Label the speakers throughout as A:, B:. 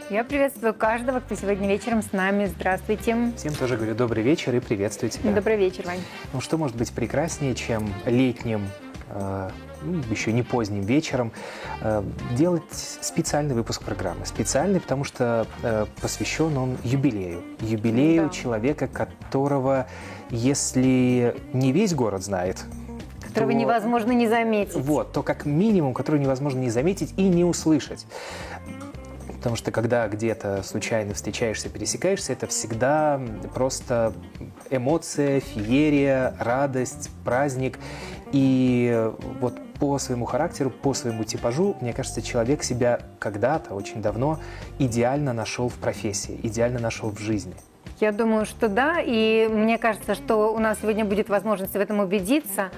A: Я приветствую каждого, кто сегодня вечером с нами. Здравствуйте.
B: Всем тоже говорю добрый вечер и приветствую тебя.
A: Добрый вечер, Вань.
B: Ну что может быть прекраснее, чем летним, еще не поздним вечером, делать специальный выпуск программы. Специальный, потому что посвящен он юбилею. Юбилею человека, которого, если не весь город знает,
A: которого невозможно не заметить.
B: Вот, то как минимум, которого невозможно не заметить и не услышать. Потому что когда где-то случайно встречаешься, пересекаешься, это всегда просто эмоция, феерия, радость, праздник. И вот по своему характеру, по своему типажу, мне кажется, человек себя когда-то, очень давно, идеально нашел в профессии, идеально нашел в жизни.
A: Я думаю, что да, и мне кажется, что у нас сегодня будет возможность в этом убедиться.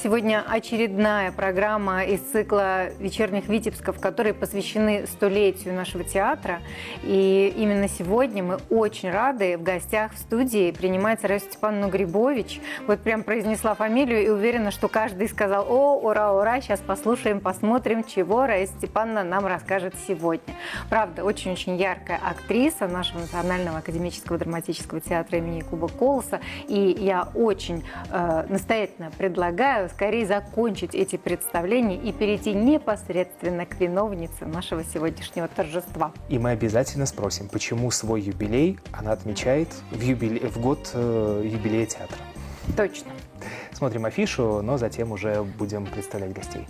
A: Сегодня очередная программа из цикла «Вечерних Витебсков», которые посвящены столетию нашего театра. И именно сегодня мы очень рады в гостях в студии принимать Раису Степановну Грибович. Вот прям произнесла фамилию и уверена, что каждый сказал: «О, ура, ура, сейчас послушаем, посмотрим, чего Раиса Степановна нам расскажет сегодня». Правда, очень-очень яркая актриса нашего Национального академического драматического театра имени Якуба Коласа. И я очень настоятельно предлагаю скорее закончить эти представления и перейти непосредственно к виновнице нашего сегодняшнего торжества.
B: И мы обязательно спросим, почему свой юбилей она отмечает в год юбилея театра.
A: Точно.
B: Смотрим афишу, но затем уже будем представлять гостей.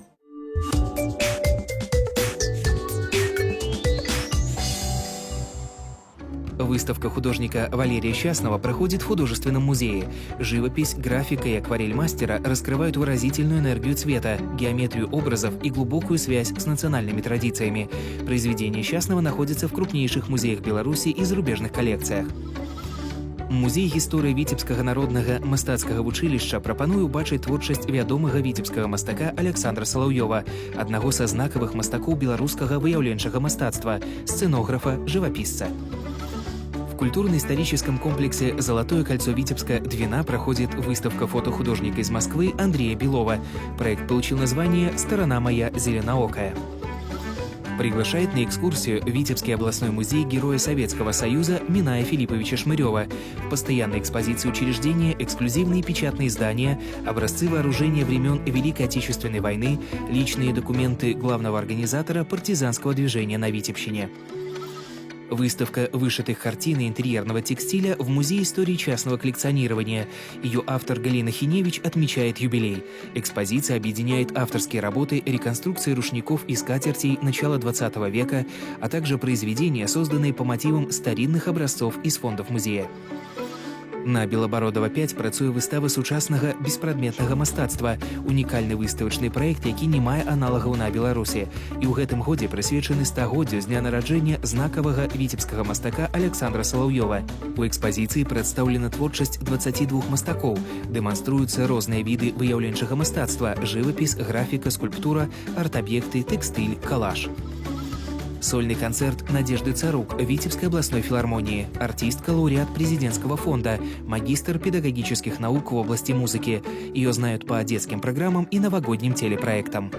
C: Выставка художника Валерия Щастного проходит в художественном музее. Живопись, графика и акварель мастера раскрывают выразительную энергию цвета, геометрию образов и глубокую связь с национальными традициями. Произведения Щастного находятся в крупнейших музеях Беларуси и зарубежных коллекциях. Музей гісторыі Віцебскага народнага мастацкага вучылішча прапануе ўбачыць творчасць вядомага віцебскага мастака Александра Салаўёва, аднаго са знакавых мастакоў беларускага выяўленчага мастацтва, сцэнографа, жывапісца. В культурно-историческом комплексе «Золотое кольцо Витебска Двина» проходит выставка фотохудожника из Москвы Андрея Белова. Проект получил название «Сторона моя зеленоокая». Приглашает на экскурсию Витебский областной музей Героя Советского Союза Миная Филипповича Шмырева. В постоянной экспозиции учреждения эксклюзивные печатные издания, образцы вооружения времен Великой Отечественной войны, личные документы главного организатора партизанского движения на Витебщине. Выставка вышитых картин и интерьерного текстиля в Музее истории частного коллекционирования. Ее автор Галина Хиневич отмечает юбилей. Экспозиция объединяет авторские работы, реконструкции рушников и скатертей начала 20 века, а также произведения, созданные по мотивам старинных образцов из фондов музея. На Белабародава 5 працуе выстава сучаснага беспрадметнага мастацтва, унікальны выставачны праект, які не мае аналагаў на Беларусі. І ў гэтым годзе прысвечаны стагоддзю з дня нараджэння знакавага віцебскага мастака Александра Салаўёва. У экспазіцыі прадстаўлена творчасць 22 мастакоў, дэманструюцца розныя віды выяўленчага мастацтва: жывапіс, графіка, скульптура, арт-аб'екты, тэкстыль, калаж. Сольный концерт Надежды Царук Витебской областной филармонии. Артистка, лауреат президентского фонда, магистр педагогических наук в области музыки. Ее знают по детским программам и новогодним телепроектам.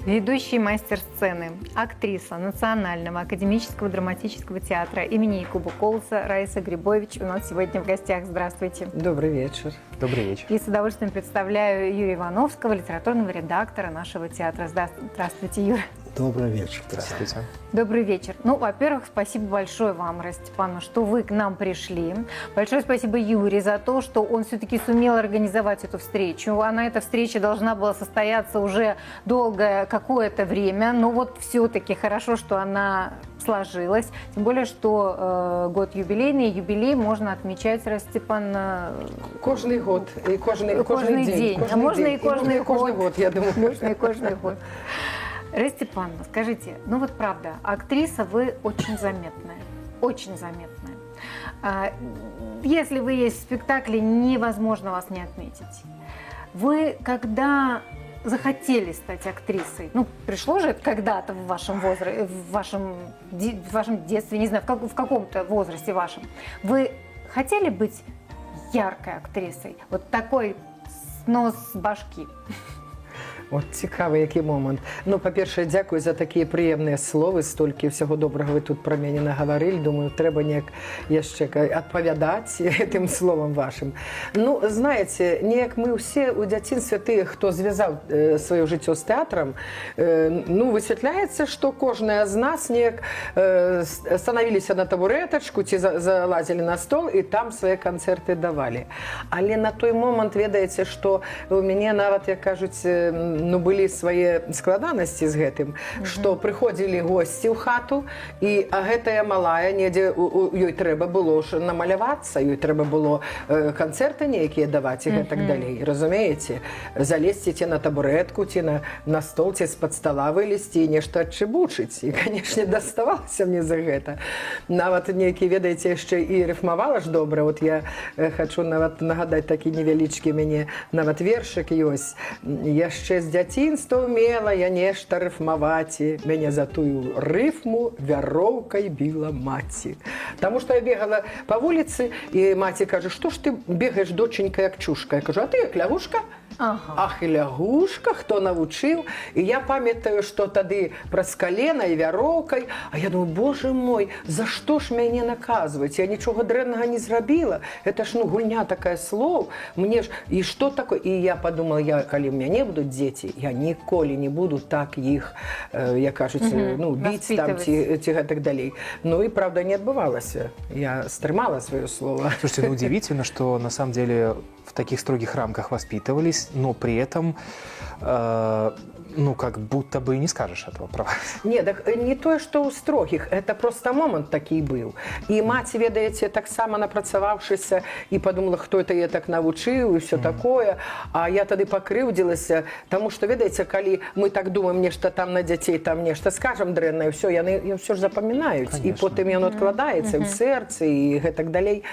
A: Ведущий мастер сцены, актриса Национального академического драматического театра имени Якуба Коласа Раиса Грибович у нас сегодня в гостях. Здравствуйте.
D: Добрый вечер.
B: Добрый вечер.
A: И с удовольствием представляю Юрия Ивановского, литературного редактора нашего театра. Здравствуйте, Юра.
E: Добрый вечер.
B: Здравствуйте.
A: Добрый вечер. Ну, во-первых, спасибо большое вам, Раиса Степановна, что вы к нам пришли. Большое спасибо Юре за то, что он все-таки сумел организовать эту встречу. Она, эта встреча должна была состояться уже долгое какое-то время, но вот все-таки хорошо, что она сложилась. Тем более, что год юбилейный, юбилей можно отмечать, Раиса Степановна...
D: Кожный год. И каждый
A: день. А можно и каждый
D: год, я думаю.
A: Можно и каждый год. Раиса Степановна, скажите, ну вот правда, актриса вы очень заметная, очень заметная. Если вы есть в спектакле, невозможно вас не отметить. Вы когда захотели стать актрисой? Ну, пришло же это когда-то в вашем возрасте, в вашем детстве, не знаю, в каком-то возрасте вашем. Вы хотели быть яркой актрисой? Вот такой снос башки?
D: От цікавы які момант. Ну, па-першае, дзякую за такія прыемныя словы, столькі ўсяго добрага вы тут пра мяне нагаварылі. Думаю, трэба неяк яшчэ адпавядаць гэтым словам вашым. Ну, знаеце, неяк мы ўсе ў дзяцінстве, тыя, хто звязаў сваё жыццё з тэатрам, ну, высвятляецца, што кожная з нас неяк станавіліся на табурэтачку ці залазілі на стол і там свае канцэрты давалі. Але на той момант, ведаеце, што у мяне нават, як кажуць, ну, былі свае складанасці з гэтым, што прыходзілі госці ў хату, і а гэтая малая недзе ёй трэба было ж намалявацца, ёй трэба было канцэрты нейкія даваць і гэтак далей, разумееце? Залезці ці на табурэтку, ці на стол, ці з-пад стала вылезці і нешта адчыбучыць. І, канешне, даставалася мне за гэта. Нават нейкі, ведаеце, яшчэ і рыфмавала ж добра. Вот я хачу нават нагадаць такі невялічкі мяне нават вершык ёсць. Яшчэ з дзяцінства умела я нешта рыфмаваць, мяне за тую рыфму вяроўкай біла маці. Таму што я бегала па вуліцы, і маці кажа, што ж ты бегаеш, доченька, як чушка? Я кажу, а ты як лягушка?
A: Ага.
D: Ах, і лягушка, хто навучыў. І я памятаю, што тады праз калена і вяроўкай, а я думаю, боже мой, за што ж мяне наказваць? Я нічога дрэннага не зрабіла. Это ж, ну, гульня такая слоў. Мне ж, і што такое? І я подумала, я, калі ў мяне будуць дзеці, я ніколі не буду так іх, як кажуць, ну, біць там ці гэтак далей. Ну і правда не адбывалася. Я стрымала сваё слово.
B: Слушайте, ну удивительно, что на самом деле в таких строгих рамках воспитывались, но при этом, ну, как будто бы и не скажешь этого про вас.
D: Не, так не тое, што ў строгіх, это просто момант такі быў. І маці, ведаеце, таксама напрацаваўшыся і падумала, хто это я так навучыў і все такое. А я тады пакрыўдзілася, таму што, ведаеце, калі мы так думаем нешта там на дзяцей, там нешта скажам дрэннае, ўсё, яны ўсё ж запамінаюць. І
B: Конечно.
D: потым яно адкладаецца ў сэрцы і гэтак далей.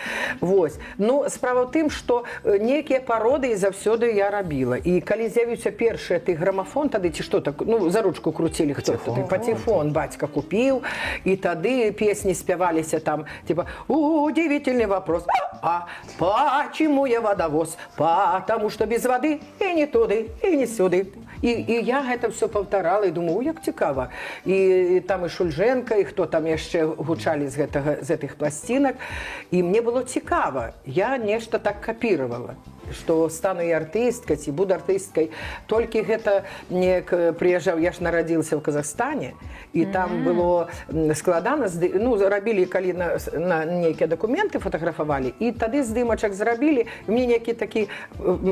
D: Вось. Ну, справа ў тым, што нейкія пародыі заўсёды я рабіла. І калі з'явіўся першы ты грамафон тады ці што так, ну, за ручку круцілі, хто
B: Патэфон.
D: тады? Патэфон бацька купіў, і тады песні спяваліся там, типа, удивительный вопрос, а почему я водовоз? Потому что без воды и не туды, и не сюды. І я гэта все паўтарала і думаю, як цікава. І там і Шульженко, і хто там яшчэ гучалі з гэтых пласцінак. І мне было цікава. Я нешта так капіравала, што стану я артысткай ці буду артысткай. Толькі гэта неяк прыязджаў, я ж нарадзілася ў Казахстане, і там было складана, ну, рабілі, калі на нейкія дакументы фатаграфавалі, і тады здымачак зрабілі, і мне нейкі такі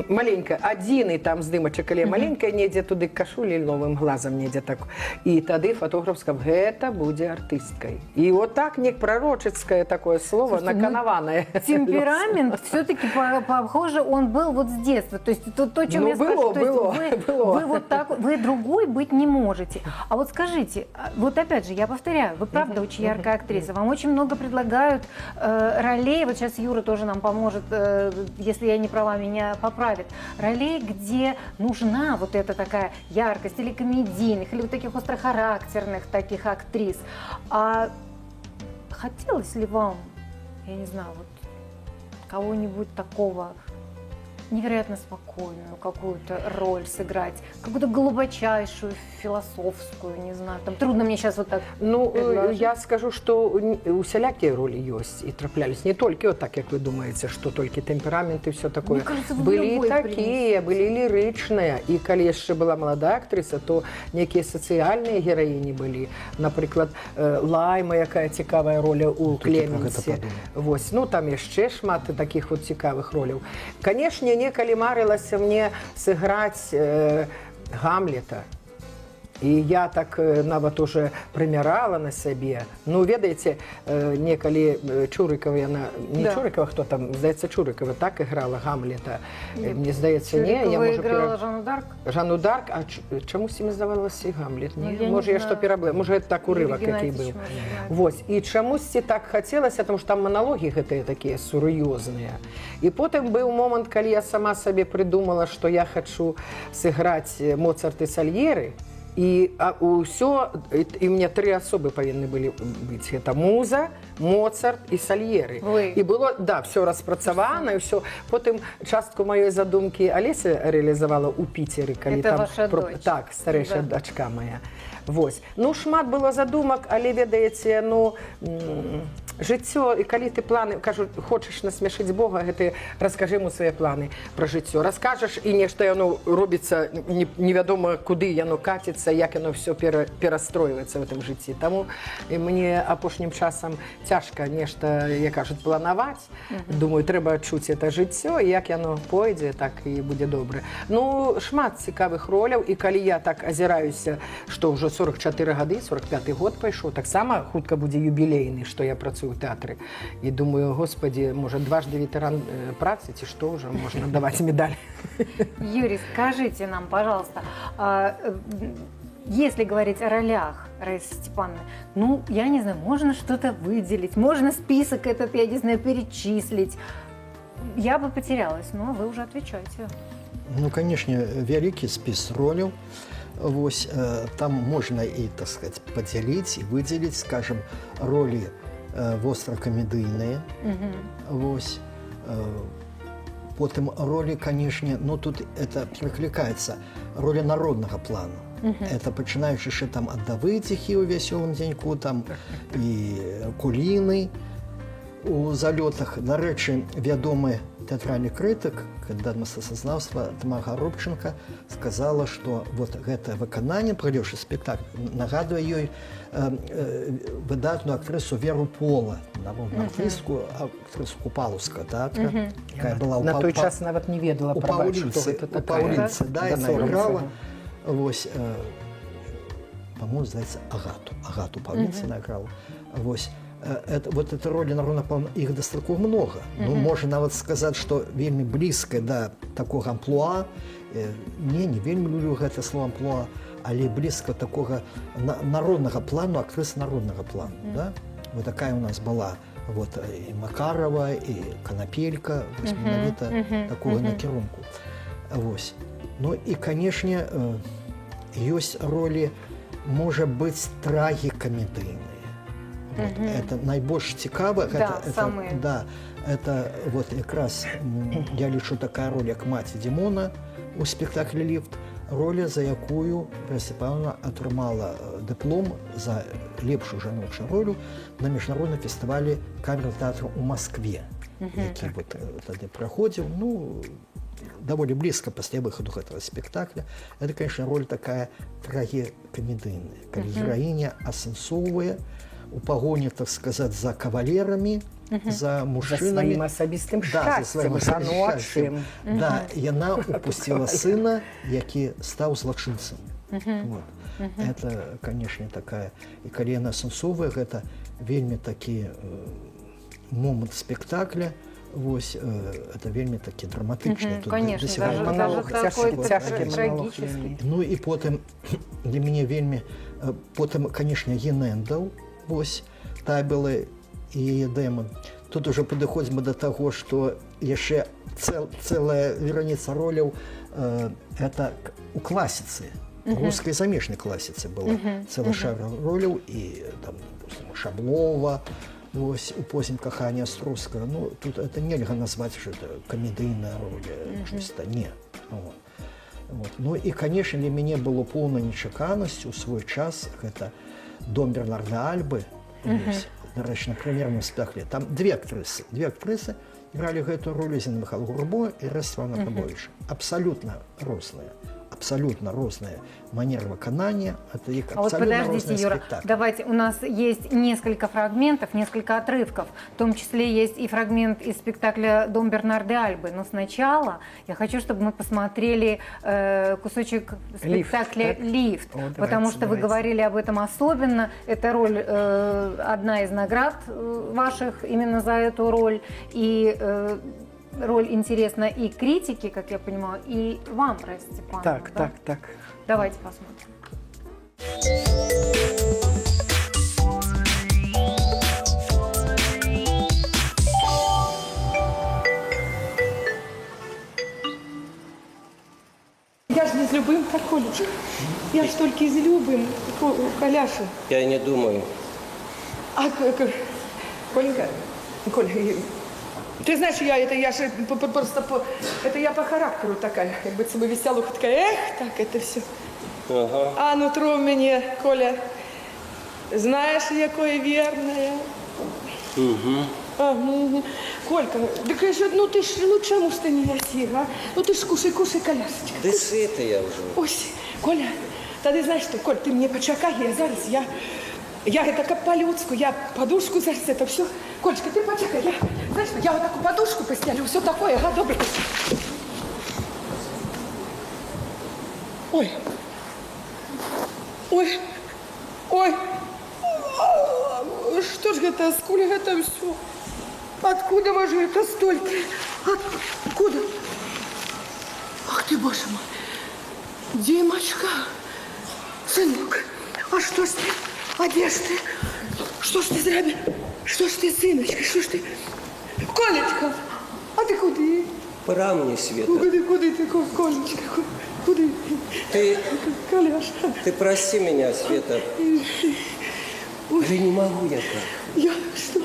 D: маленька, адзіны там здымачак, калі я маленькая, недзе туды кашулі новым глазам недзе так. І тады фатограф сказаў, гэта будзе артысткай. І вот так неяк прарочыцкае такое слово,
A: Слушайте, ну,
D: наканаванае.
A: Темперамент все-таки, похоже, он был вот с детства. То есть то, о чем
D: Ну,
A: я спрашиваю,
D: было,
A: то есть
D: было, было.
A: вы вот так, вы другой быть не можете. А вот скажите, вот опять же, я повторяю, вы правда очень яркая актриса, вам очень много предлагают ролей, вот сейчас Юра тоже нам поможет, если я не права, меня поправит, ролей, где нужна вот эта такая яркость, или комедийных, или вот таких острохарактерных таких актрис. А хотелось ли вам, я не знаю, вот кого-нибудь такого невероятно спокойную какую-то роль сыграть, какую-то глубочайшую, философскую, не знаю, там трудно мне сейчас вот так
D: Ну,
A: предложить.
D: я скажу, што усялякія ролі ёсць і траплялись. Не толькі вот так, як вы думаеце, што толькі тэмперамент і все такое.
A: Мне кажется, вы в
D: Былі і
A: любой
D: такія, былі лірычныя. І калі яшчэ была маладая актрыса, то некія сацыяльныя гераіні былі. Напрыклад, Лайма, якая цікавая роля ў
B: Тут я про гэта
D: Клеменсе.
B: падумаў.
D: Вось, ну там яшчэ шмат такіх вот цікавых роляў. Канешне, некалі марылася мне сыграць Гамлета. І я так нават уже прымярала на сябе. Ну, ведаеце, некалі Чурыкова яна, не
A: Да.
D: Чурыкова, хто там, здаецца, Чурыкова так іграла Гамлета.
A: Не,
D: Мне здаецца, не, я
A: Чурикова
D: можу
A: играла Жанну Дарк.
D: Жанну Дарк, а чамусьці мне здавалася і Гамлет.
A: Ну,
D: Не,
A: я не
D: можа, я што
A: знаю.
D: перабла, можа, это так урывак,
A: Юрий
D: які
A: Геннадьевич,
D: быў.
A: может, знает.
D: Вось, і чамусьці так хацелася, тому што там маналогі гэтыя такія сур'ёзныя. І потым быў момант, калі я сама сабе прыдумала, што я хачу сыграць Моцарт і Сальеры. І ўсё, і мне тры асобы павінны былі быць. Гэта Муза, Моцарт і Сальеры.
A: Вы.
D: І было, да, все распрацавана, і ўсё. Потым частку маёй задумкі Алеся рэалізавала ў Піцеры, калі
A: Это
D: там
A: ваша дочь.
D: Так, старэйшая
A: Да.
D: дачка моя. Вось. Ну, шмат было задумак, але, ведаеце, ну, жыццё, і калі ты планы, кажу, хочаш насмяшыць Бога, гэты раскажы яму свае планы пра жыццё. Раскажаш, і нешта яно робіцца, невядома, куды яно каціцца, як яно всё перастройваецца в этом жыцці. Таму і мне апошнім часам цяжка нешта, як кажуць, планаваць. Думаю, трэба адчуць это жыццё, і як яно пойдзе, так і будзе добра. Ну, шмат цікавых роляў, і калі я так азіраюся, што ўжо 44 гады, 45 год пайшоў, таксама хутка будзе юбілейны, што я працую ў тэатры. І думаю, господи, можа, дважды ветэран працы, ці што ўжо можна даваць медаль.
A: Юрий, скажите нам, пожалуйста, если говорить о ролях Раисы Степановны, ну, я не знаю, можно что-то выделить, можно список этот, я не знаю, перечислить. Я бы потерялась, но вы уже отвечаете.
E: Ну, конечно, вялікі спіс роляў. Вось, там можна і, так сказать, падзяліць і выдзеліць, скажем, ролі востракамедыйныя. Вось, потым ролі, канешне, ну тут это пераклікаецца, ролі народнага плану. Это пачынаючы яшчэ там ад Давыціхі ў «Вясёлым дзяньку», там і Куліны у «Залётах». Дарэчы, вядомы тэатральны крытык, кандыдат мастацтвазнаўства Тамара Горобченко сказала, што вот гэта выкананне, пралёўшы спектакль, нагадвае ёй выдатную актрысу Веру Пола, народную актрыску, актрысу Купалаўскага тэатра, якая была ў
D: На той час нават не ведала,
E: у
D: прабач, хто
E: Паўлінцы,
D: гэта
E: у
D: такая.
E: Паўлінцы, да,
D: Да,
E: яна
D: сорамся.
E: играла. Вось, по-моему, здаецца, Агату. Агату Паўлінцы она играла. Вось. Это, вот эта роль народного плана, их дастаткова много. Ну, можна нават сказаць, што вельмі блізкая да такога амплуа. Не вельмі люблю гэта слово амплуа, але блізка такога народнага плану, актрысы народнага плану. Да? Вот такая у нас была вот, і Макарова, і Канапелька, вось, менавіта такога накірунку. Вось. Ну і, канешне, ёсць ролі, можа быць, трагікамедыйныя. Вот, это найбольш цікава,
A: Да, самые.
E: Да, это вот якраз, я лічу, такая роль, як маці Димона у спектаклі «Ліфт», роля, за якую Раиса Павловна атрымала дыплом за лепшую жаночую ролю на міжнародным фестывалі камернага тэатра ў Маскве, які вот, тады праходзіў, ну, даволі блізка пасля выхаду гэтага спектакля. Это, конечно, роль такая трагікамедыйная, калі гераіня асэнсоўвае у пагоні, так сказать, за кавалерамі, за
D: За
E: мужчынамі.
D: сваім асабістым
E: Да, за сваім
D: шчасцем,
E: асабістым
D: жаночым.
E: шчасцем. Да, яна упусціла сына, які стаў злачынцам. Вот. Это, конечно, такая... І калі яна асэнсоўвае, гэта вельмі такі момант спектакля, вось, это вельмі такі драматычны. Тут
A: Конечно,
E: дасягае
A: даже
D: Монолог
A: такой
D: цяжкі, цяжкі монолог
A: трагический.
D: вельмі.
E: Ну і потым для мяне вельмі, потым, конечно, Генендаў, вось, Табелы і яе дэман. Тут уже падыходзім да таго, што яшчэ цэлая вераніца роляў, это у класіцы, рускай замежнай класіцы была цэлы шар роляў, і там, допустим, Шаблова, вось, у «Позднім каханні» Астроўскага. Ну, тут это нельга назваць, что это камедыйная роля, штось-то не. Вот. Вот. Ну і, конечно, для мяне было поўнай нечаканасцю ў свой час гэта «Дом Бернарда Альбы», вось, дарэчы, на прэм'ерным спектакле. Там две актрысы играли гэтую ролю, Зіна Михайловна Гурбо і Раиса Ивановна Абрамович. Абсолютно розная манера выканання, это их
A: А вот
E: абсолютно
A: подождите,
E: розные
A: Юра,
E: спектакли.
A: давайте, у нас есть несколько фрагментов, несколько отрывков, в том числе есть и фрагмент из спектакля «Дом Бернарды Альбы». Но сначала я хочу, чтобы мы посмотрели кусочек
D: «Лифт»,
A: спектакля
D: так?
A: «Лифт»,
D: О, давайте,
A: потому что вы
D: давайте.
A: говорили об этом особенно. Это роль, одна из наград ваших именно за эту роль. И роль интересна и критике, как я понимаю, и вам, Раиса Степановна.
D: Так,
A: да?
D: так, так.
A: Давайте посмотрим.
F: Я ж не з любым, так, Колечка. Я ж толькі з любым, Коляша.
G: Я не думаю.
F: А, Коленька, Коля, ты знаешь, я это, я же просто, это я по характеру такая, как бы собой веселуха такая, эх, так это все.
G: Ага.
F: А нутро у мяне, Коля, знаешь, якое верное.
G: Угу.
F: А, угу. Колька, так я ж, ну ты ж, ну чаму ж ты не ясі, а? Ну ты ж кушай, кушай, колясочка.
G: Да сыта я уже.
F: Ось, Коля, тады знаешь что, Коль, ты мне пачакай, я зараз, я это как по-людску, я подушку зараз, это все. Колечка, ты пачакай, я, знаешь что, я вот такую подушку постелю, все такое, ага, добре. Ой, ой, ой, что ж это, сколь это все? Откуда же это столько? Откуда? Ах ты, боже мой. Димочка, сынок, а что ж ты, а где ж ты? Что ж ты зря? Что ж ты, сыночка, что ж ты? Колечка, а ты куды?
G: Пора мне, Света.
F: Куды, куды ты, Колечка, куды?
G: Ты,
F: Коляша.
G: Ты прости меня, Света.
F: Ой.
G: Да не могу я так.
F: Я что?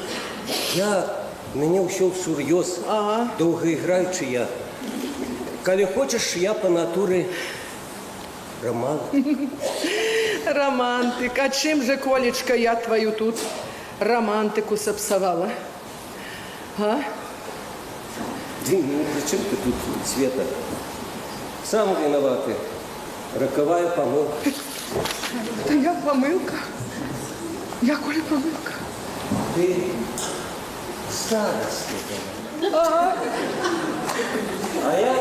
G: Мяне ўсё всур'ёз,
F: ага.
G: Доўгаіграючы я. Калі хочаш, я па натуры романтик.
F: Романтик. А чым же, Колечка, я твою тут романтику сапсавала? А?
G: Ды, ну, при чем ты тут, Света? Сам виноваты. Роковая помылка.
F: Да я помылка. Я, Коля, помылка.
G: Ты старость.
F: Ага.
G: А я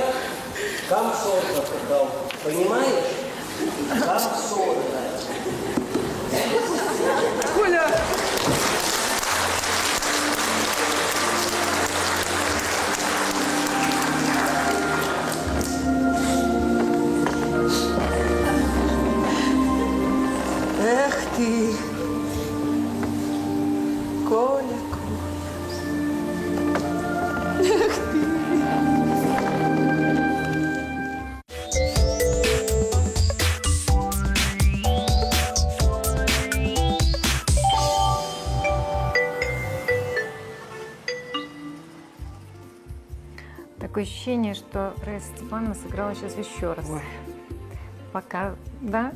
G: комсорга пытал. Понимаешь? Комсорга.
F: Коля! Эх ты, Коля, Коля. Эх ты.
A: Такое ощущение, что Раиса Степановна сыграла сейчас еще раз.
D: Ой.
A: Пока, да?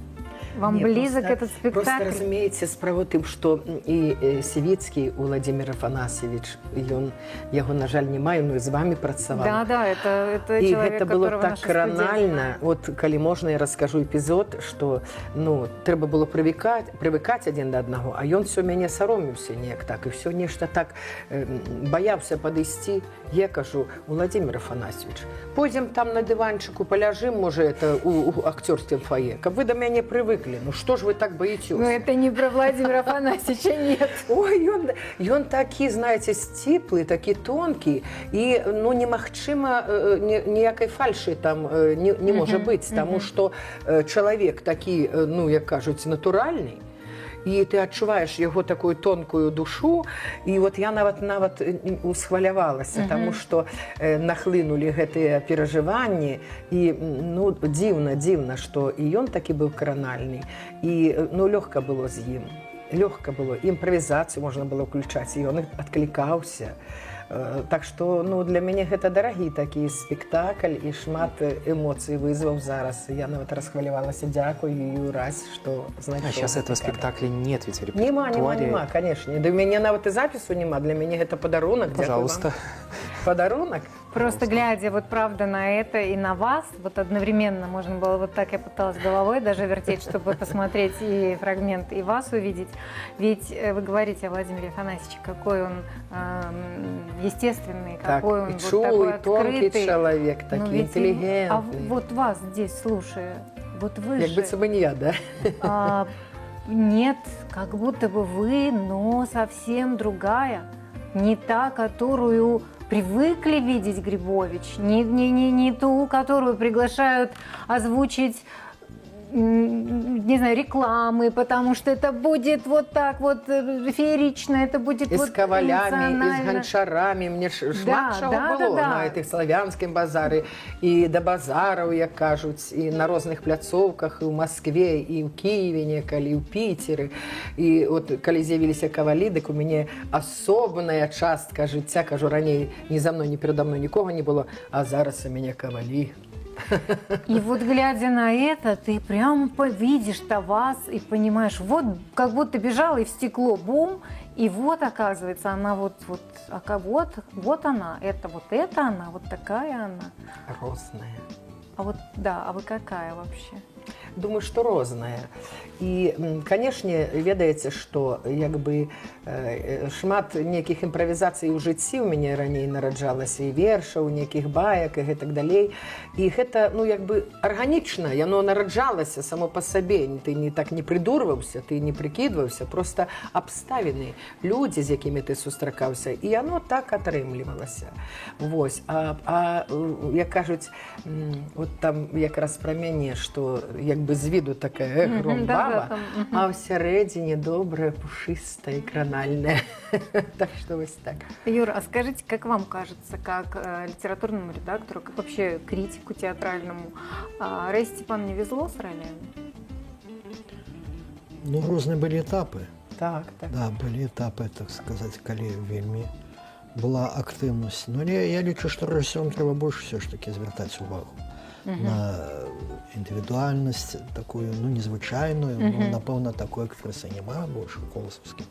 A: Вам
D: Не,
A: близок
D: просто,
A: этот спектакль?
D: Просто, разумееце, справа тым, што і Сівіцкі Владимир Афанасьевич, ён, яго, на жаль, не маю, но і з вами працаваў.
A: Да, да, это
D: і
A: человек,
D: гэта было
A: которого
D: так
A: наша студия
D: кранальна.
A: знает.
D: Вот, калі можна, я раскажу эпізод, што, ну, трэба было прывыкаць адзін да аднаго, а ён всё мяне сароміўся неяк так, і всё нешта так баяўся падысці. Я кажу, Владимир Афанасьевич, пойдзем там на дыванчыку паляжым, можа, это у акцёрскім фае, каб вы да мяне прывыклі. Ну что ж вы так боитесь?
A: Ну это не про Владимира Афанасьевича, нет.
D: Ой, ён такі, знаете, сціплы, такі тонкі, і, ну, немагчыма, ніякай фальшы там не можа быць, таму што чалавек такі, ну, як кажуць, натуральны, і ты адчуваеш яго такую тонкую душу, і вот я нават усхвалявалася, таму што нахлынулі гэтыя перажыванні, і, ну, дзіўна, дзіўна, што і ён такі быў кранальны, і, ну, лёгка было з ім, лёгка было, імправізацыю можна было ўключаць, і ён адклікаўся. Так што, ну, для мяне гэта дарагі такі спектакль, і шмат эмоцый вызваў зараз. Я нават расхвалявалася. Дзякую, Юрась, што знайшоў.
B: А сейчас этого спектакля нет ведь в репертуаре.
D: Нема, нема, нема, конечно. Да у мяне нават і запісу нема. Для мяне гэта падарунак.
B: Пожалуйста.
D: Падарунак.
A: Просто глядя вот правда на это и на вас, вот одновременно можно было вот так, я пыталась головой даже вертеть, чтобы посмотреть и фрагмент, и вас увидеть. Ведь вы говорите о Владимире Афанасьевиче, какой он естественный, какой
D: так,
A: он
D: и
A: вот
D: чулый,
A: такой
D: тонкий
A: открытый.
D: Человек, такой интеллигентный.
A: А вот вас здесь слушая, вот вы
D: Как
A: же...
D: будто бы не я, да?
A: Нет, как будто бы вы, но совсем другая, не та, которую привыкли видеть Грибович, не ту, которую приглашают озвучить не знаю, рекламы, потому что это будет вот так вот феерично, это будет
D: І
A: вот
D: з кавалямі, і з
A: эмоционально.
D: ганчарамі. Мне ж шмат чаго было на гэтых славянскім базары, і да базараў, як кажуць, і на розных пляцоўках, і ў Маскве, і ў Кіеве некалі, і ў Піцеры. І от калі з'явіліся кавалі, дык у мяне асобная частка жыцця, кажу, раней ні за мной, ні перада мной нікога не было, а зараз у мяне кавалі.
A: И вот, глядя на это, ты прям видишь вас и понимаешь, вот как будто бежала и в стекло, бум, и вот, оказывается, она вот, вот, вот, вот она, это вот это она, вот такая она.
D: Розная.
A: А вот, да, а вы какая вообще?
D: Думаю, што розная. І, канешне, ведаеце, што як бы шмат нейкіх імправізацый у жыцці ў мяне раней нараджалася, і вершаў, нейкіх баек і гэтак далей. І гэта, ну, як бы арганічна, яно нараджалася само па сабе. Ты не так не прыдурваўся, ты не прыкідваўся, просто абставіны, людзі, з якімі ты сустракаўся, і яно так атрымлівалася. Вось. А як кажуць, от там якраз пра мяне, што як бы з віду такая гром баба,
A: да, там, мгм.
D: а ўсярэдзіне добрая, пушистая і кранальная. Так что вось так.
A: Юра, а скажите, как вам кажется, как литературному редактору, как вообще критику театральному, Раисе Степановне везло с ролями?
E: Ну, розныя былі этапы.
D: Так.
E: Да, былі этапы, так сказать, калі вельмі была актыўнасць. Но я лічу, што рэжысёрам трэба больш усё ж такі звяртаць увагу на індывідуальнасць такую, ну, незвычайную, ну, напэўна, такой актрысы няма больш у коласаўскім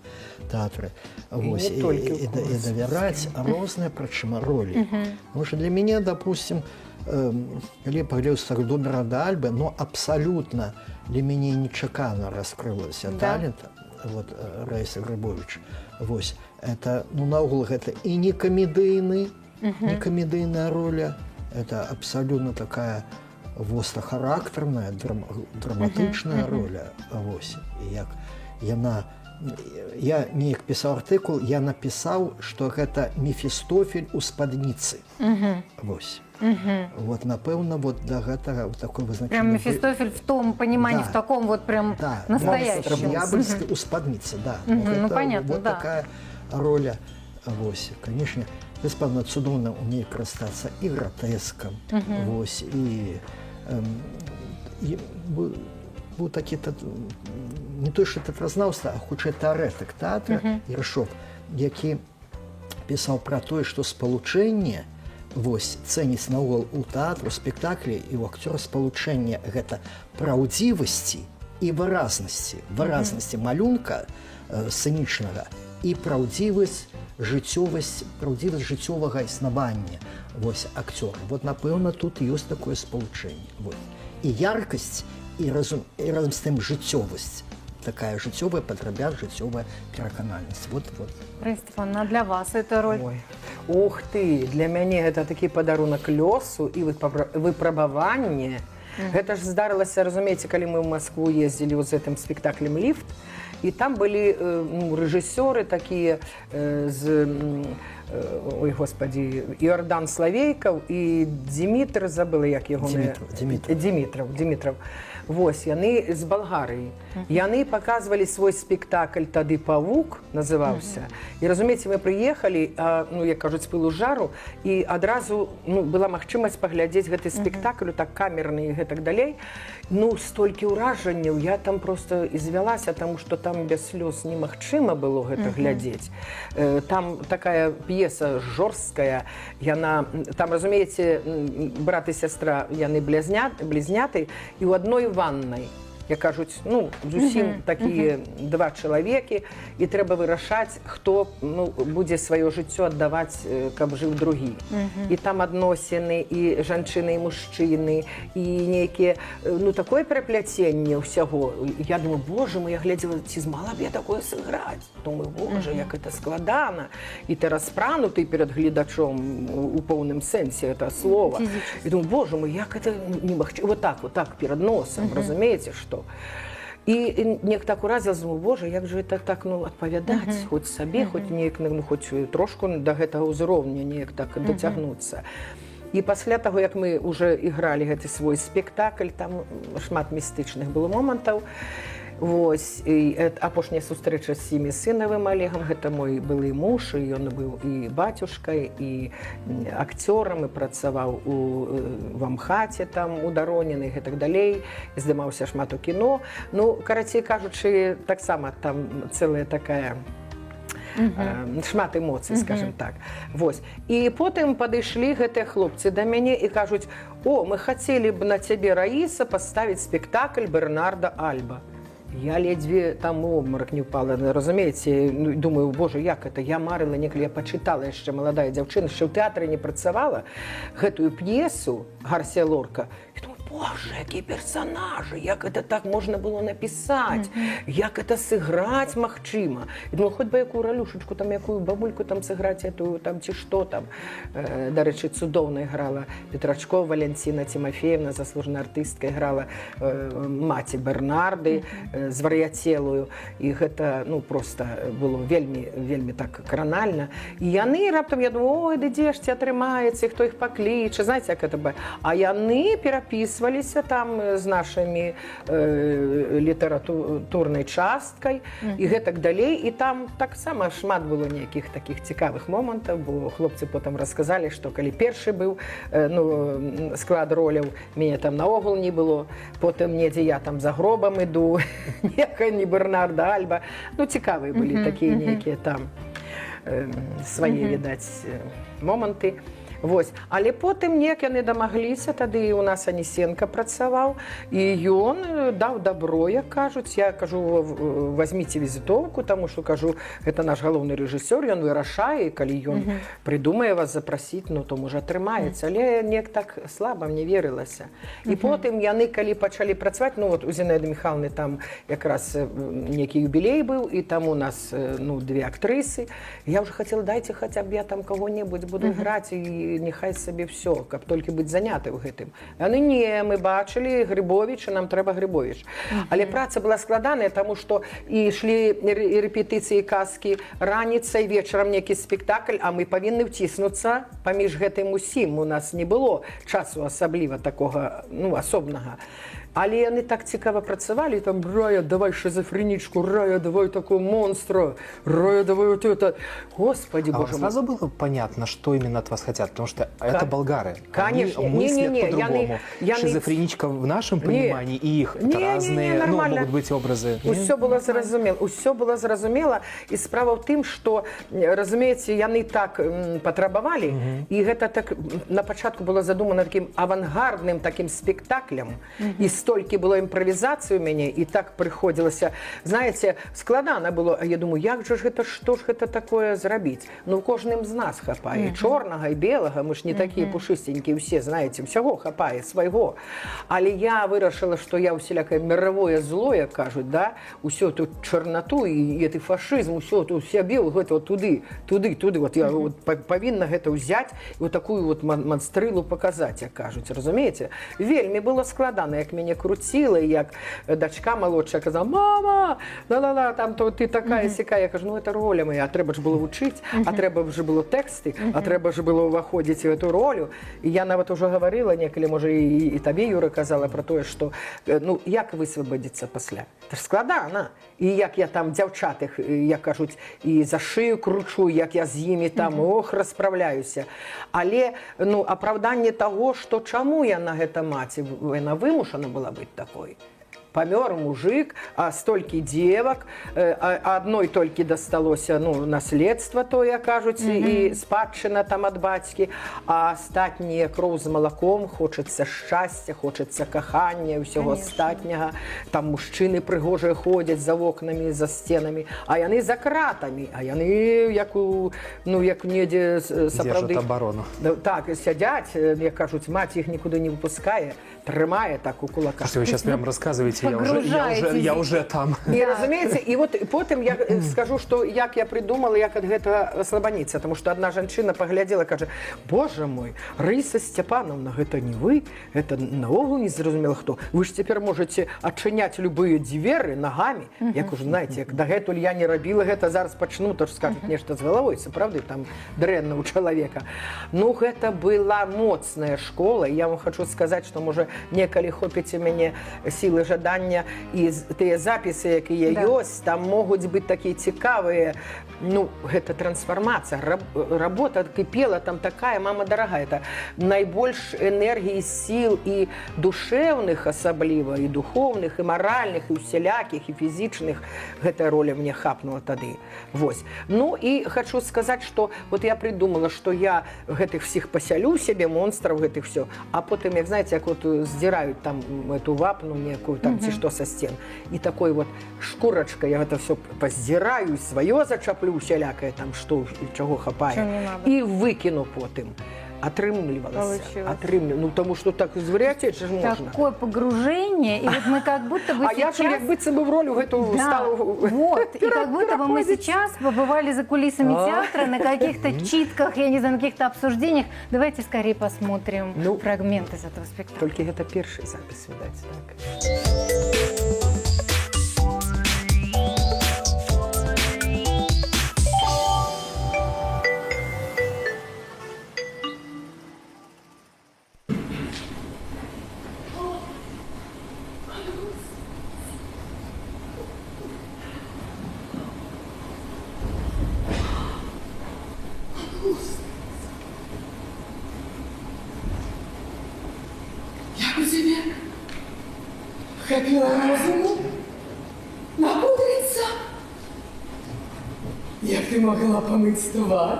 E: тэатры. Вось,
D: Не толькі ў
E: і
D: Коласаўскім.
E: давяраць розныя, прычым, ролі. Потому что для мяне, допустим, калі я паглядзеў Сардомера да Альбы, но абсалютна для мяне нечакана раскрылася талент вот, Раісы Грыбовіч. Вось, это, ну, наогул гэта і не камедыйны, не камедыйная роля, это абсалютна такая вострахарактарная, драматычная роля. Вось, і як яна, я неяк пісаў артыкул, я напісаў, што гэта Мефістофель у спадніцы. Вось. Вот, напэўна, вот да гэтага вот такое вызначэнне.
A: Прям Мефистофель в том понимании,
E: Да.
A: в таком вот прям
E: Да,
A: настоящем.
E: Дьявольский у спадніцы, да.
A: Ну,
E: Это
A: понятно,
E: вот
A: да.
E: такая роля. Вось, конечно, беспэўна, цудоўна умее карыстацца і гратэскам, вось, і быў такі не той, што тэатразнаўства, а хутчэй тэарэтык тэатра Ершов, які пісаў пра тое, што спалучэнне, вось, цэніць наогул у тэатру, спектаклі і ў акцёра спалучэнне гэта праўдзівасці і выразнасці, выразнасці малюнка сцэнічнага і праўдзівасць, жыццёвасць, праўдзівасць жыццёвага існавання, вось, акцёра. Вот, напэўна, тут ёсць такое спалучэнне. Вот. І яркасць, і разам з тым жыццёвасць. Такая жыццёвая падрабяз, жыццёвая пераканальнасць. Вот, вот.
A: Раиса Степановна, а для вас эта роль?
D: Ой. Ух ты, для мяне гэта такі падарунак лёсу і выпрабаванне. Гэта ж здарылася, разумееце, калі мы ў Маскву ездзілі з гэтым спектаклем «Ліфт», і там былі ну, рэжысёры такія з ой, господи, Іордан Славейкаў і Дмітр, забыла, як яго
E: Дмітров, Дмітров.
D: Дмітров, Дмітров. Вось, яны з Балгарыі. Яны паказвалі свой спектакль тады, «Павук» называўся. І, разумееце, мы прыехалі, ну, як кажуць, з пылу жару, і адразу, ну, была магчымасць паглядзець гэты спектакль, так камерны і гэтак далей. Ну, столькі ўражанняў, я там просто ізвялася, таму што там без слёз немагчыма было гэта глядзець. Там такая п'еса жорсткая, яна, там, разумееце, брат і сястра, яны блізняты, і ў адной ваннай, як кажуць, ну, зусім такія два чалавекі, і трэба вырашаць, хто, ну, будзе сваё жыццё аддаваць, каб жыў другі. І там адносіны і жанчыны, і мужчыны, і нейкія, ну, такое перапляценне ўсяго. Я думаю, боже мой, я глядзела, ці змагла б я такое сыграць? Думаю, боже, як это складана. І ты распрануты перад гледачом у поўным сэнсе это слова.
A: Физически.
D: І думаю, боже мой, як это немагчыма. Вот так перад носам, разумееце, што. І неяк так уразіла, думаю, боже, як же это так, ну, адпавядаць, хоць сабе, хоць неяк, ну, хоць трошку да гэтага ўзроўня неяк так дацягнуцца. І пасля таго, як мы уже ігралі гэты свой спектакль, там шмат містычных было момантаў. Вось, і апошняя сустрэча з Семісынавым Алегам, гэта мой былы муж, і ён быў і бацюшкай, і акцёрам, і працаваў в МХАТе там у Дароніны і гэтак далей, здымаўся шмат у кіно. Ну, карацей кажучы, таксама там цэлая такая шмат эмоцый, скажем так. Вось. І потым падышлі гэтыя хлопцы да мяне і кажуць: «О, мы хацелі б на цябе, Раіса, паставіць спектакль Бернарда Альба». Я ледзьве там у обморок не упала, разумееце, ну, думаю: боже, як это? Я марыла некалі, я пачытала, яшчэ маладая дзяўчына, яшчэ ў тэатры не працавала, гэтую п'есу Гарсія Лорка. І думаю: боже, якія персонажы, як это так можна было напісаць, як это сыграць магчыма. І думаю, хоць бы якую ралюшечку, там якую бабульку там сыграць эту там ці што там. Дарэчы, цудоўна іграла Петрачкова Валянціна Тимофеевна, заслужаная артыстка, іграла маці Бернарды, звар'яцелую. І гэта, ну, просто было вельмі, вельмі так кранальна. І яны раптам, я думаю: ой, ды дзе ж ці атрымаецца, хто іх пакліча, знаете, як это бы. А яны перапісваліся там з нашымі літаратурнай часткай і гэтак далей. І там таксама шмат было нейкіх такіх цікавых момантаў, бо хлопцы потым расказалі, што калі першы быў ну, склад роляў, мяне там наогул не было, потым недзе я там за гробам іду, некая не Бернарда Альба. Ну, цікавыя былі такія нейкія там свае, відаць, моманты. Вось. Але потым неяк яны дамагліся, тады у нас Анісенка працаваў, і ён даў дабро, як кажуць. Я кажу: «Возьмите візітоўку, таму што, кажу, гэта наш галоўны рэжысёр, ён вырашае, і калі ён прыдумае вас запрасіць, ну, то можа атрымаецца». Але неяк так слаба мне верылася. І потым яны, калі пачалі працаваць, ну вот у Зінаіды Михайловны там якраз некі юбілей быў, і там у нас ну, две актрысы. Я уже хацела: дайце хаця б я там кого-небудзь буду іграць, і няхай сабе все, каб толькі быць заняты ў гэтым. Яны: не, мы бачылі Грыбовіча, нам трэба Грыбовіч. Але праца была складаная, таму што і ішлі рэпетыцыі казкі раніцай, вечарам некі спектакль, а мы павінны ўціснуцца паміж гэтым усім. У нас не было часу асабліва такога, ну, асобнага. Але яны так цікава працавалі, там: «Рая, давай шизофреничку, Рая, давай такого монстра, Рая, давай вот это». Господи,
B: А вам
D: боже мой.
B: сразу было понятно, что именно от вас хотят? Потому что это болгары.
D: Конечно.
B: Они мыслят
D: Не-не-не,
B: по-другому. Шизофреничка в нашем
D: Не.
B: понимании и их это
D: Не-не-не,
B: разные, ну,
D: нормально.
B: могут быть образы. Не?
D: Усё было зразумела, усё было зразумела, і справа ў тым, што, разумееце, яны так патрабавалі, і гэта так на пачатку было задумана такім авангардным такім спектаклем, і столькі было імправізацыі у мяне, і так прыходзілася, знаеце, складана было. А я думаю, як жа ж гэта, што ж гэта такое зрабіць? Ну, у кожным з нас хапае чорнага і белага, мы ж не такія пушыстенькія ўсе, знаеце, усяго хапае свайго. Але я вырашыла, што я усялякае мировое зло, як кажуць, да, усё тут чарнату і гэты фашызм, усё тут сябе гэта вот туды, туды, туды, вот я вот павінна гэта ўзяць і вот такую вот манстрылу паказаць, як кажуць, разумееце? Вельмі было складана, як мяне круціла, і як дачка малодшая казала: «Мама, ла-ла-ла, там то ты такая сякая». Я кажу: ну, это роля моя, а трэба ж было вучыць, а трэба ж было тэксты, а трэба ж было ўваходзіць у эту ролю. І я нават ужо гаварыла некалі, можа, і табе, Юра, казала про тое, што ну, як высвабадзіцца пасля? Это ж складана. І як я там дзяўчатых, як кажуць, і за шыю кручу, як я з імі там, ох, расправляюся. Але, ну, апраўданне таго, што чаму яна гэта маці, яна вымушана была быць такой. Памёр мужик, а столькі дзевак, адной толькі дасталося, ну, наследство тое, кажуць, і спадчына там ад бацькі, а астатнія кроў з малаком, хочацца шчасця, хочацца кахання, ўсяго астатняга. Там мужчыны прыгожыя ходзяць за вокнамі, за сценамі, а яны за кратамі, а яны як у, ну, як недзе сапраўды
B: Держат оборону.
D: Да, так, сядзяць, як кажуць, маці іх нікуды не выпускае, трымае так у кулаках.
B: Слушайте, вы сейчас прям рассказываете рассказываете, я уже там.
D: І разумееце, і вот потым я скажу, што як я придумала, як ад гэтага аслабаніцца, таму што адна жанчына паглядзела, кажа: «Боже мой, Раиса Степановна, гэта не вы, это наогул не зразумела хто. Вы ж цяпер можете адчыняць любыя дзверы нагамі». Як уже, знаете, як дагэтуль я не рабіла гэта, зараз пачну, то ж скажуць, нешта з галавой, сапраўды там дрэнна у чалавека. Ну, гэта была моцная школа, і я вам хочу сказаць, што, можа, некалі хопіць у мяне сілы, жадання і тыя запісы, якія ёсць, там могуць быць такія цікавыя, ну, гэта трансфармацыя, работа кипела там такая, мама дорогая, это найбольш энергіі, сіл і душэўных асабліва, і духоўных, і маральных, і усялякіх, і фізічных гэтая роля мне хапнула тады. Вось. Ну і хочу сказаць, што вот я придумала, што я гэтых всіх пасялю сябе, монстраў гэтых все, а потым, як знаете, як вот здзіраюць там эту вапну некую там ці што са сцен, і такой вот шкурачка, я гэта все паздзіраю, сваё зачаплю усялякае там, што чаго хапае, і выкіну потым. Атрымлівалася. Ну, потому что так звар'яцець же можно.
A: Такое погружение, и вот мы как будто бы
D: А
A: сейчас...
D: я же как быццам бы в роль эту стала...
A: Вот, и как будто бы мы сейчас побывали за кулисами театра на каких-то читках, я не знаю, на каких-то обсуждениях. Давайте скорее посмотрим фрагмент из этого спектакля.
D: Только это первый запись, видать, так.
F: Хапіла розуму напудриться. Як ти могла помыть твар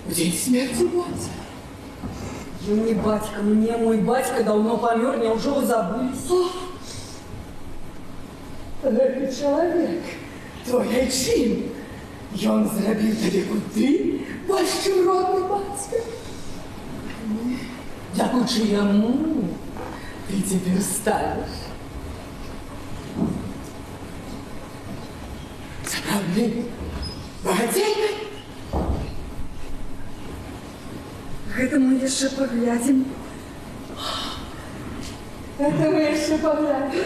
F: в день смерти батька?
H: Ён не батька мне, мой батька давно помер, няўжо вы забылись?
F: Гэты чалавек, твой айчым, ён зрабіў табе куды больш, чым родны бацька. Дзякуючы яму ты теперь станешь сапраўднай багацейкай.
H: Гэта мы яшчэ паглядзім.
F: Это мы яшчэ паглядзім.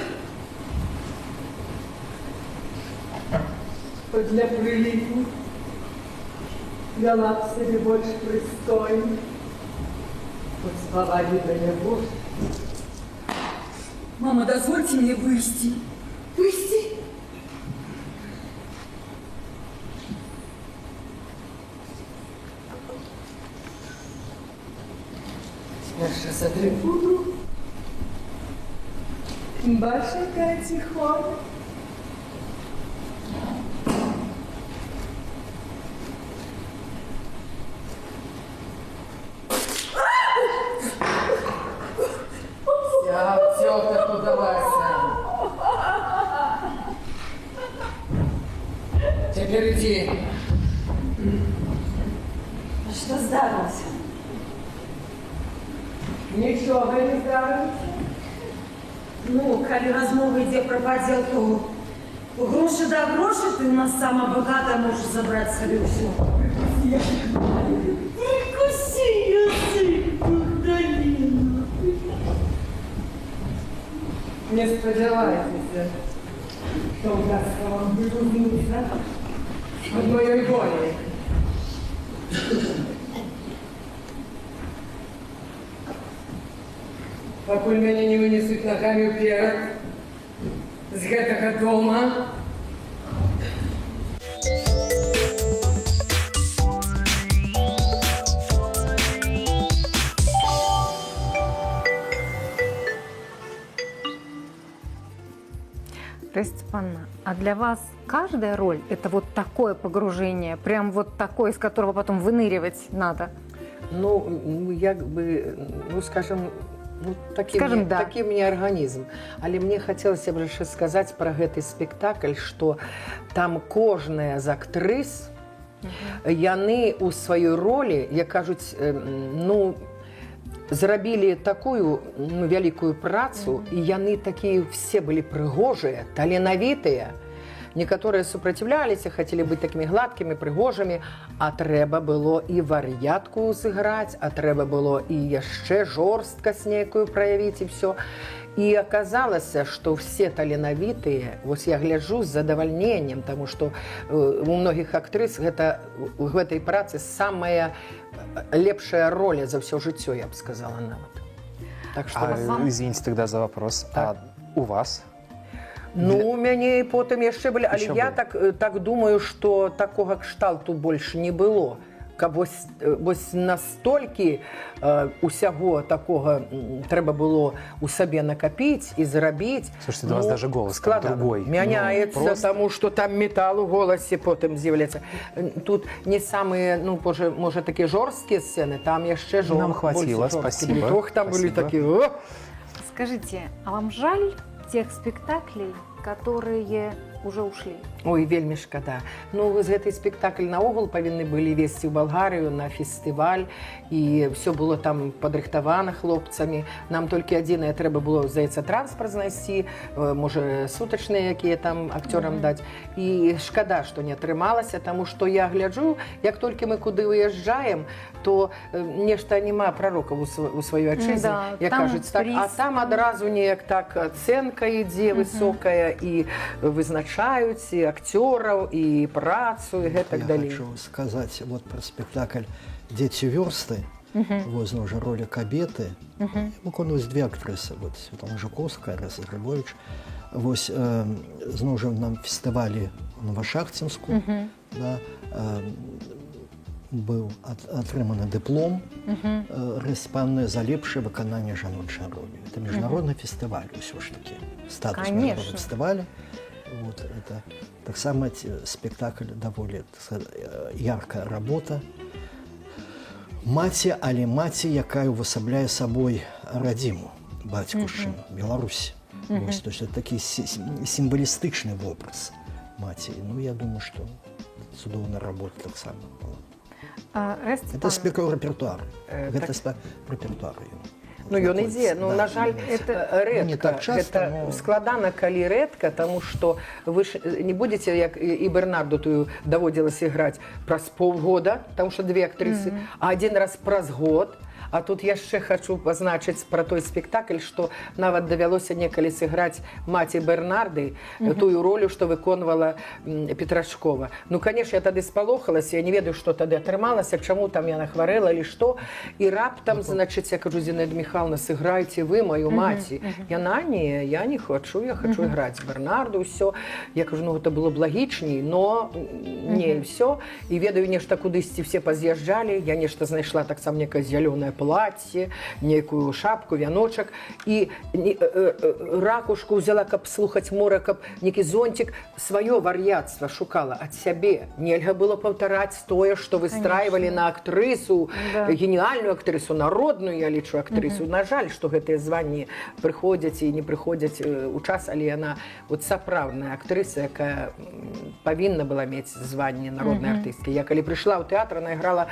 F: Для прыліку вяла б сябе больш прыстойна, хоць з павагі да яго.
H: Мама, дозвольте мне выйти.
F: Выйти? Яшчэ сатры пудру. Бач, якая ціхоня. Теперь иди.
H: А что здарылася?
F: Нічога не здарылася.
H: Ну, калі размова ідзе пра падзел, то грошы да грошы, ты у нас сама багатая, можаш забраць сабе ўсё. Прикуси язык, Магдалина.
F: Не спадзявайцеся, што ўдасца вам вырвацца ад маёй волі. Пакуль мяне не вынесуць нагамі ўперад з гэтага дома.
A: Раиса Степановна, а для вас каждая роль – это вот такое погружение, прям вот такое, из которого потом выныривать надо?
D: Ну, як бы, ну, скажем, ну, такі,
A: Скажем,
D: мне,
A: да.
D: такі мне арганізм. Але мне хацелася б яшчэ сказаць пра гэты спектакль, што там кожная з актрыс, яны ў сваёй ролі, як кажуць, ну, Зрабілі такую, ну, вялікую працу, і яны такія все былі прыгожыя, таленавітыя. Некаторыя супраціўляліся, хацелі быць такімі гладкімі, прыгожымі, а трэба было і вар'ятку сыграць, а трэба было і яшчэ жорсткасць нейкую праявіць, і все. І аказалася, што все таленавітыя, вось я гляджу з задавальненнем, таму што у многіх актрыс гэта у гэтай працы самая лепшая роля за ўсё жыццё, я б сказала нават. Так што
B: А,
A: вам-
B: извините тогда за вопрос.
D: Так.
B: А у вас?
D: Ну, у мяне і потым яшчэ былі, але
B: Яшчэ
D: я
B: былі.
D: так думаю, што такога кшталту больш не было. Каб вось настолькі усяго такога трэба было у сабе накапіць і зрабіць.
B: Слушайте, да у вас даже голос там
D: складана.
B: другой.
D: Мяняецца,
B: Ну, просто.
D: таму што там метал у голасе потым з'яўляецца. Тут не самыя, ну, можа, такія жорсткія сцэны, там яшчэ
B: Нам хватило,
D: больш жорсткія
B: спасибо.
D: былі. Ох, там былі
B: Спасибо.
D: такія. О!
A: Скажите, а вам жаль тех спектаклей, которые уже ушли?
D: Ой, вельмі шкада. Ну, вось гэты спектакль наогул павінны былі везці ў Балгарыю на фестываль, і все было там падрыхтавана хлопцамі. Нам толькі адзінае трэба было, здаецца, транспарт знайсці, можа, сутачныя якія там акцёрам даць. І шкада, што не атрымалася, таму што я гляджу, як толькі мы куды выязджаем, то нешта няма прарокаў у сваёй айчызне,
A: Да,
D: як
A: там
D: кажуць, так, а
A: приз.
D: там адразу неяк так ацэнка ідзе высокая, і вызначаюць і акцёраў, і працу, і гэтак
E: Я
D: далей.
E: хочу сказать вот про спектакль «Дзеці вёрсты». Вот, зноў жа, роля Кабеты. Выконваюць две актрысы, вот, Светлана Жуковская, Раиса Грибович. Вось, зноў жа, на фестывалі ў Новашахцінску, да, быў атрыманы дыплом Рыспанны за лепшае выкананне жаночай ролі. Это міжнародны фестываль усё ж таки. Статус
A: Конечно.
E: міжнароднага фестываля. Вот, это таксама спектакль даволі, так сказать, яркая работа. Маці, але маці, якая ўвасабляе сабой радзіму, бацькаўшчыну, Беларусь. Вось, то есть это такі сімвалістычны вобраз маці. Ну, я думаю, што цудоўная работа таксама была.
A: А, Рэст
E: Это
A: Степанович,
E: спектакль рэпертуар. Гэта
D: Так.
E: рэпертуар.
D: Ну, ён ідзе, ну, на жаль,
A: Это-
D: рэдка.
E: Не так часто,
D: Гэта
E: но-
D: складана, калі рэдка, таму што вы ж не будзеце, як і Бернарду тую даводзілася іграць праз паўгода, таму што две актрысы, а адзін раз праз год. А тут яшчэ хачу пазначыць пра той спектакль, што нават давялося некалі сыграць маці Бернарды, тую ролю, што выконвала Петрачкова. Ну, конечно, я тады спалохалася, я не ведаю, што тады атрымалася, чаму там яна хварэла или што. І раптам, значыць, я кажу: «Зінаіда Михайловна, сыграйце вы маю маці». Яна: «Не, я не хочу, я хочу играть Бернарду, всё». Я кажу: «Ну, гэта было б лагічней, но не, всё». І ведаю, нешта кудысьці все паз'язджалі, я нешта знайшла таксама некае зялёнае платье, нейкую шапку, вяночак і ракушку взяла, каб слухаць мора, каб некі зонтик, сваё вар'яцтва шукала ад сябе. Нельга было паўтараць тое, што выстраивалі на актрысу, геніальную актрысу, народную, я лічу, актрысу. На жаль, што гэтыя званні прыходзяць і не прыходзяць у час, але яна вот сапраўдная актрыса, якая павінна была мець званне народнай артысткі. Я калі прыйшла ў тэатр, она играла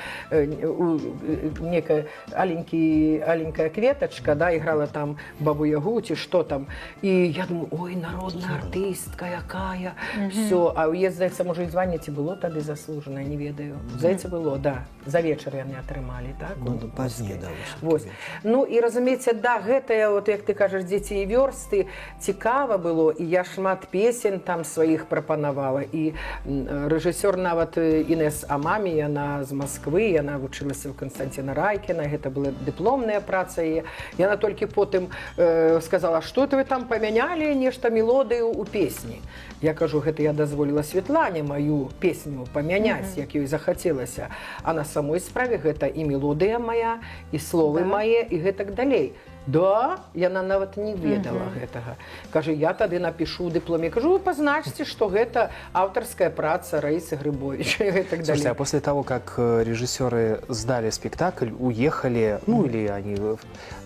D: некая аленькая кветачка, да, играла там бабу Ягу ці што там. І я думаю: «Ой, народная артыстка якая, всё». А ў яе, здаецца, можа, і званне ці было тады заслужанае, не ведаю. Здаецца, было, да. За вечар яны атрымалі, так?
E: Ну,
D: У
E: да, пазней,
D: Москве.
E: да, ўсё-таки
D: Вось.
E: вечар.
D: Ну і разумееце, да, гэтае, вот, як ты кажаш, «Дзеці і вёрсты», цікава было, і я шмат песень там сваіх прапанавала. І рэжысёр нават Інес Амамі, яна з Масквы, яна вучылася ў Канстанціна Райкіна, гэта была дыпломная праца яе. Яна толькі потым сказала: «Што это вы там памянялі нешта мелодыю ў песні?» Я кажу: «Гэта я дазволіла Светлане маю песню памяняць, як ёй захацелася. А на самой справе гэта і мелодыя моя, і словы мае, і гэтак далей». Да, яна нават не ведала гэтага. Кажа, я тады напішу ў дыпломе. Кажу, вы пазначце, што гэта аўтарская праца Раісы Грыбовіч и так
B: Слушайте,
D: далее.
B: а после того, как режиссеры сдали спектакль, уехали, ну или они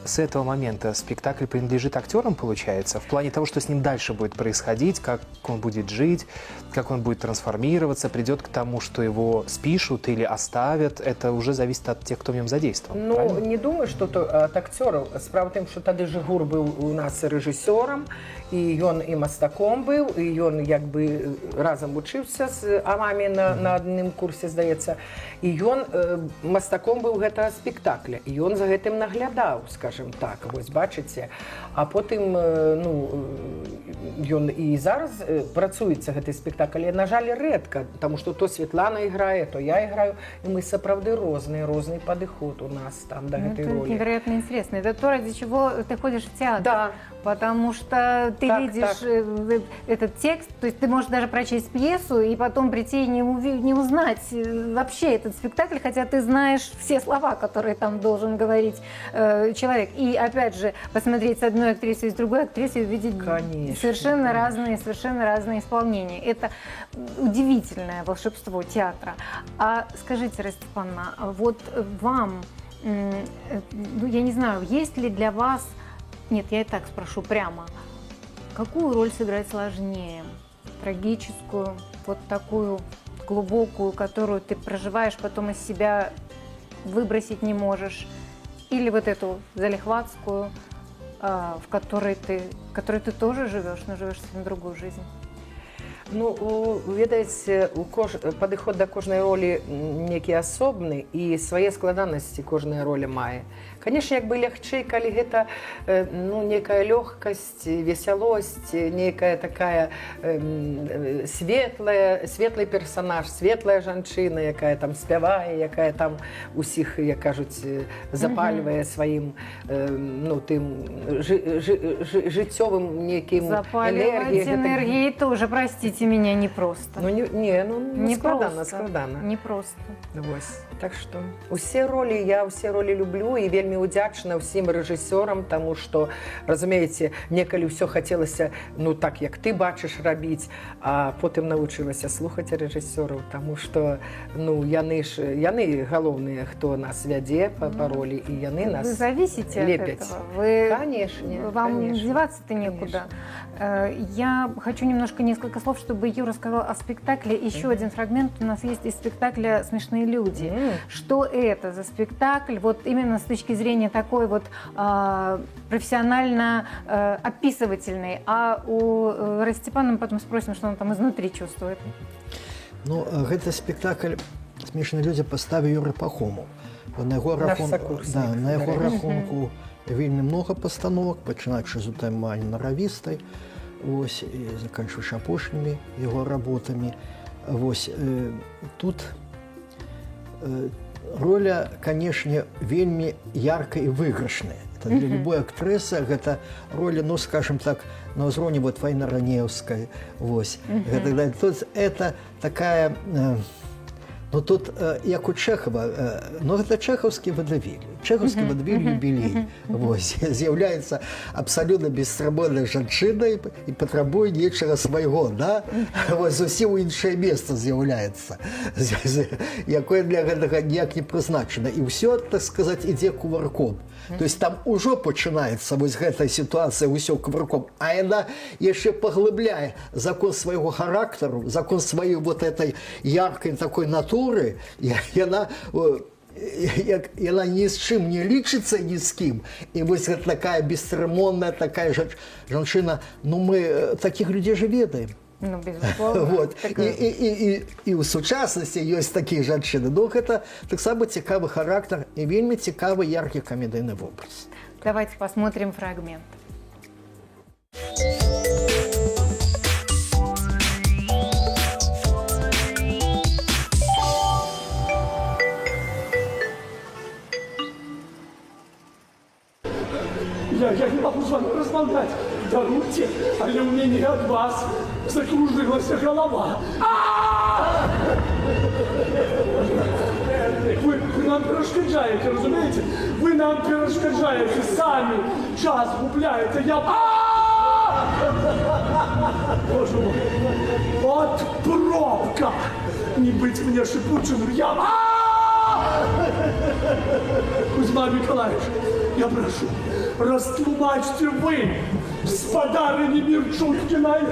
B: с этого момента спектакль принадлежит актерам, получается, в плане того, что с ним дальше будет происходить, как он будет жить, как он будет трансформироваться, придет к тому, что его спишут или оставят, это уже зависит от тех, кто в нем задействован.
D: Ну,
B: правильно?
D: не думаю, што то ад акцёраў. Справа тым, што тады Жыгур быў у нас рэжысёрам, і ён і мастаком быў, і ён як бы разам вучыўся з Амамі на адным курсе, здаецца. І ён мастаком быў гэтага спектакля. І ён за гэтым наглядаў, скажем так, вось бачыце. А потым ну, ён і зараз працуецца гэты спектакль, але, на жаль, рэдка, таму што то Светлана іграе, то я іграю, і мы сапраўды розныя, розны падыход у нас там да
A: Ну,
D: гэтай
A: это
D: ролі.
A: невероятно интересно. Это то, ради чего ты ходишь в театр.
D: Да.
A: Потому что ты видишь этот текст, то есть ты можешь даже прочесть пьесу и потом прийти и не узнать вообще этот спектакль, хотя ты знаешь все слова, которые там должен говорить человек. И опять же, посмотреть с одной актрисой и с другой актрисой и увидеть совершенно разные исполнения. Это удивительное волшебство театра. А скажите, Раиса Степановна, вот вам, ну, я не знаю, есть ли для вас... Нет, я и так спрошу прямо. Какую роль сыграть сложнее? Трагическую, вот такую глубокую, которую ты проживаешь, потом из себя выбросить не можешь? Или вот эту залихватскую, в которой ты тоже живешь, но живешь совсем другую жизнь?
D: Ну, ведаеце, падыход да кожнай ролі некі асобны і свае складанасці кожная роля мае. Канешне, як бы лягчэй, калі гэта ну, некая лёгкасць, весялосць, некая такая светлая, светлы персанаж, светлая жанчына, якая там спявае, якая там усіх, як кажуць, запальвае сваім ну, тым жыццёвым некім
A: энергіяй. Энергией тоже, простите меня, непросто.
D: Ну, не складана, складана.
A: Непросто.
D: Вось. Так што усе ролі, я ўсе ролі люблю і вельмі ўдзячна ўсім рэжысёрам, таму што, разумееце, некалі ўсё хацелася, ну, так, як ты бачыш, рабіць, а потым навучылася слухаць рэжысёраў, таму што, ну, яны ж, яны галоўныя, хто нас вядзе па ролі, і яны нас
A: Вы зависите
D: лепяць.
A: От этого. Вы,
D: конечно,
A: вам
D: конечно,
A: деваться-то некуда.
D: Конечно.
A: Я хочу немножко несколько слов, чтобы Юра сказал о спектакле. Еще один фрагмент у нас есть из спектакля «Смешные люди». Что это за спектакль? Вот именно с точки зрения такой вот профессионально описывательной. А у Раисы Степановны мы потом спросим, что он там изнутри чувствует.
E: Ну, этот спектакль «Смешные люди» поставил Юрий Пахомов. На его рахунку, да, на его рахунку вельмі много постановок, пачынаючы з «Утаймань наравістай», вось, і заканчваючы апошнімі яго работамі. Вось, тут роля, канешне, вельмі яркая і выйгрышная. Это для любой актрисы гэта роля, ну, скажем так, на ўзроўні вот Фаіны Ранеўскай. Вось. Гэта, тут это такая... Ну, тут, як у Чехова, ну, гэта чэхаўскі вадавіль. Чэхаўскі вадавіль юбілей. Вось, з'яўляецца абсалютна бесстрабоннай жанчынай і патрабуе нечага свайго, да? Вось, зусім у іншае месца з'яўляецца, якое для гэтага ніяк не прызначана. І ўсё, так сказаць, ідзе кувырком. То есть там ужо пачынаецца вось гэтая сітуацыя ўсё кувырком, а яна яшчэ паглыбляе закон свайго характару, закон сваёй вот этой яркай такой натуры, яна ні з чым не лічыцца, ні з кім. І вось гэта такая бесцырымонная такая жанчына, ну мы такіх людзей же ведаем.
A: Ну, безусловно.
E: Вот. І ў сучаснасці ёсць такія жанчыны. Ну, гэта таксама цікавы характар і вельмі цікавы яркі камедыйны вобраз.
A: Давайте посмотрим фрагмент.
I: Я не могу с вами размовлять. Даруйте, але у меня от вас закружилась голова. Вы нам перашкаджаеце, разумееце? Вы нам перашкаджаеце самі. Час губляеце. Я... Боже мой, от пробка! Не быть мне шипучим, я... Кузьма Николаевич, я прошу, растлумачьте вы, спадарыни Мирчуткиной.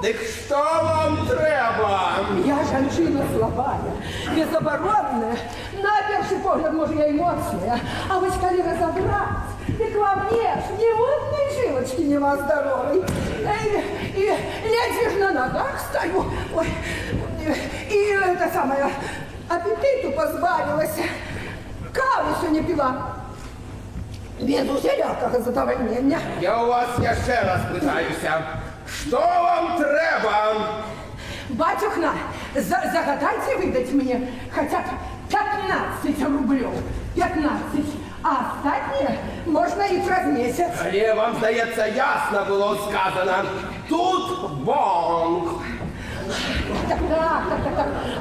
J: Дык што вам трэба?
F: Я жанчына слабая, безабаронная. На першы погляд, можа, я і моцная. А вось калі разабраць, дык ва мне ж ні адной жылачкі няма здаровай. І ледзьве ж на ногах стаю. Ой, і это самое, апетыту пазбавілася. Каву сёння піла. Без усялякага задавальнення.
J: Я у вас яшчэ раз пытаюся. Што вам трэба?
F: Бацюхна, загадайце выдаць мне хаця б 15 рублёў. 15. А астатняе можна і праз месяц.
J: Але вам, здаецца, ясна было сказана. Тут бонг.
F: Так.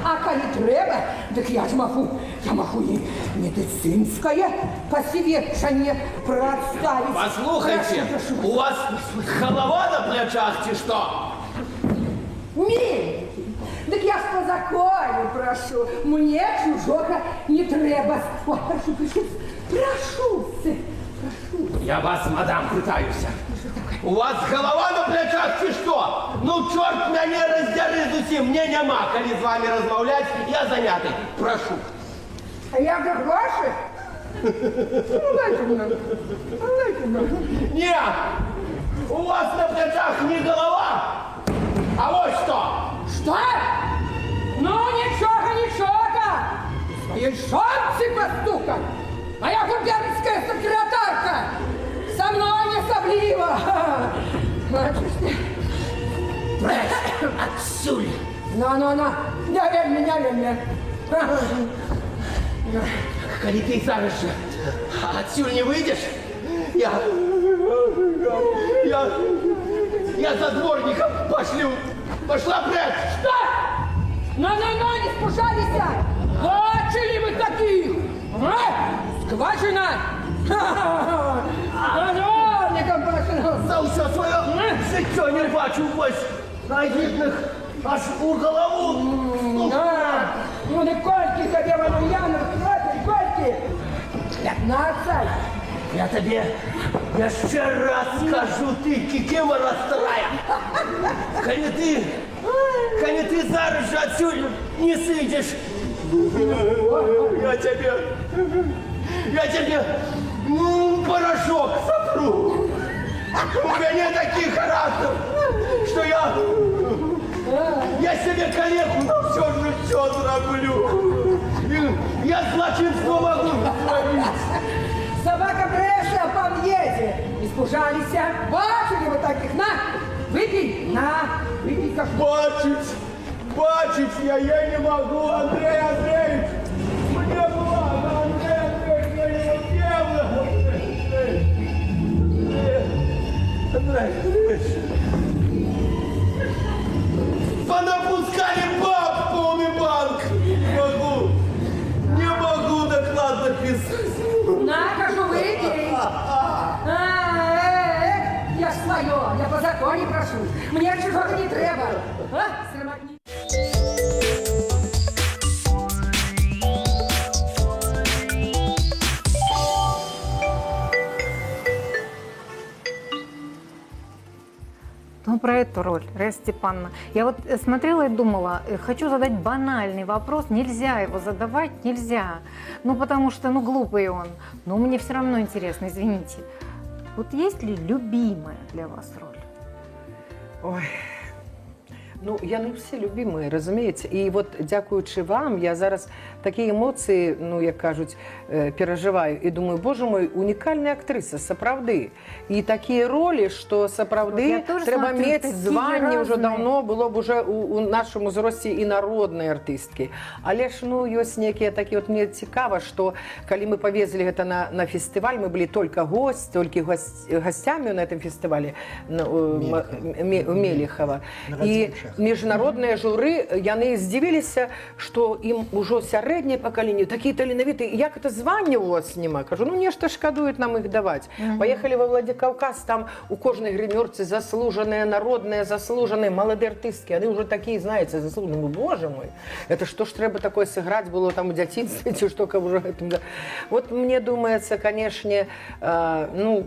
F: А калі трэба, дык я ж магу, я магу і медыцынскае пасведчанне прадставіць.
J: Паслухайце,
F: Прашу, прашу.
J: у вас галава на плячах ці што?
F: Миленький, дык я ж по законе прашу, мне чужога не трэба. О, прашу, прашу, прашу, прашу.
J: Я вас, мадам, пытаюся. У вас галава на плячах ці што? Ну, чорт мяне раздзяры зусім, мне няма, калі з вамі размаўляць, я заняты. Прашу.
F: А як жа грошы? Ну, дайце мне. Дайце мне.
J: Не! У вас на плячах не галава, а вот што!
F: Што? Ну, нічога, нічога! Сваёй жонцы пастукай! А я губернская секретарка! Со мной не особливо! Бачыш ты?
J: Адсюль!
F: На-на-на! Не вельмі, не вельмі!
J: Калі ты зараз жа адсюль не выйдзеш, я за дворнікам пашлю! Пошла прочь!
F: Что? На-на-на, не спужалися! Бачылі вы такіх? А? Скважина! Ха-ха-ха! Дворнікам пашлю!
J: За ўсё сваё жыццё не бачу вось агідных аж у галаву!
F: На! Ну, не колькі табе, Валерьянов, хватит, колькі? 15!
J: Я табе яшчэ раз скажу, ты кікімара старая! Калі ты зараз жа адсюль не сыдзеш, я цябе, ну, парашок сатру! У мяне такі характар, што я сябе калеку на ўсё жыццё зраблю! Я злачынства магу зрабіць!
F: Сабака брэша, а пан едзе! Испужаліся! Бачылі вы такіх? На! Выпей! На! Выпей, кажу!
J: Бачыць! Бачыць я не магу, Андрей Андреевич! Мне блага, Андрей Андреевич, я не могу! Андрей Андреевич! Понапускали баб полный банк! Не могу! Не могу докладно писать!
F: На, кажу, выпей! Я ж свое, я по законе прошу. Мне чужого не трэба. А? Срамакни.
A: Ну, про эту роль, Раиса Степановна. Я вот смотрела и думала, хочу задать банальный вопрос, нельзя его задавать, нельзя. Ну, потому что, ну, глупый он. Но мне все равно интересно, извините. Вот есть ли любимая для вас роль?
D: Ой, Ну, яны все любимые, разумееце. І вот, дзякуючы вам, я зараз такія эмоцыі, ну, як кажуць, перажываю і думаю, боже мой, унікальная актрыса, сапраўды. І такія ролі, што сапраўды
A: Вот я тоже
D: трэба
A: смотрю,
D: мець
A: такие
D: званне ўжо
A: разные.
D: Даўно было б уже у нашым узросце і народнай артысткі. Але ж, ну, ёсць некія такія, вот мне цікава, што калі мы павезлі гэта на фестываль, мы былі только гость, толькі гасцямі на этом фестывале, ну, у Мелехова.
E: На
D: І
E: Радзімічах.
D: Міжнародныя журы, яны здзівіліся, што ім ужо сярэдняе пакаленне такія таленавітыя, як это званне у вас няма? Кажу, ну нешта шкадуюць нам іх даваць. Паехалі во Владикавказ, там у кожнай грымёрцы заслужаныя, народныя, заслужаныя, маладыя артысткі, яны ўжо такія, знаеце, заслужаныя. Ну, боже мой, это што ж трэба такое сыграць было там у дзяцінстве, ці што, каб ужо гэтым, да. Вот мне думаецца, канешне, ну,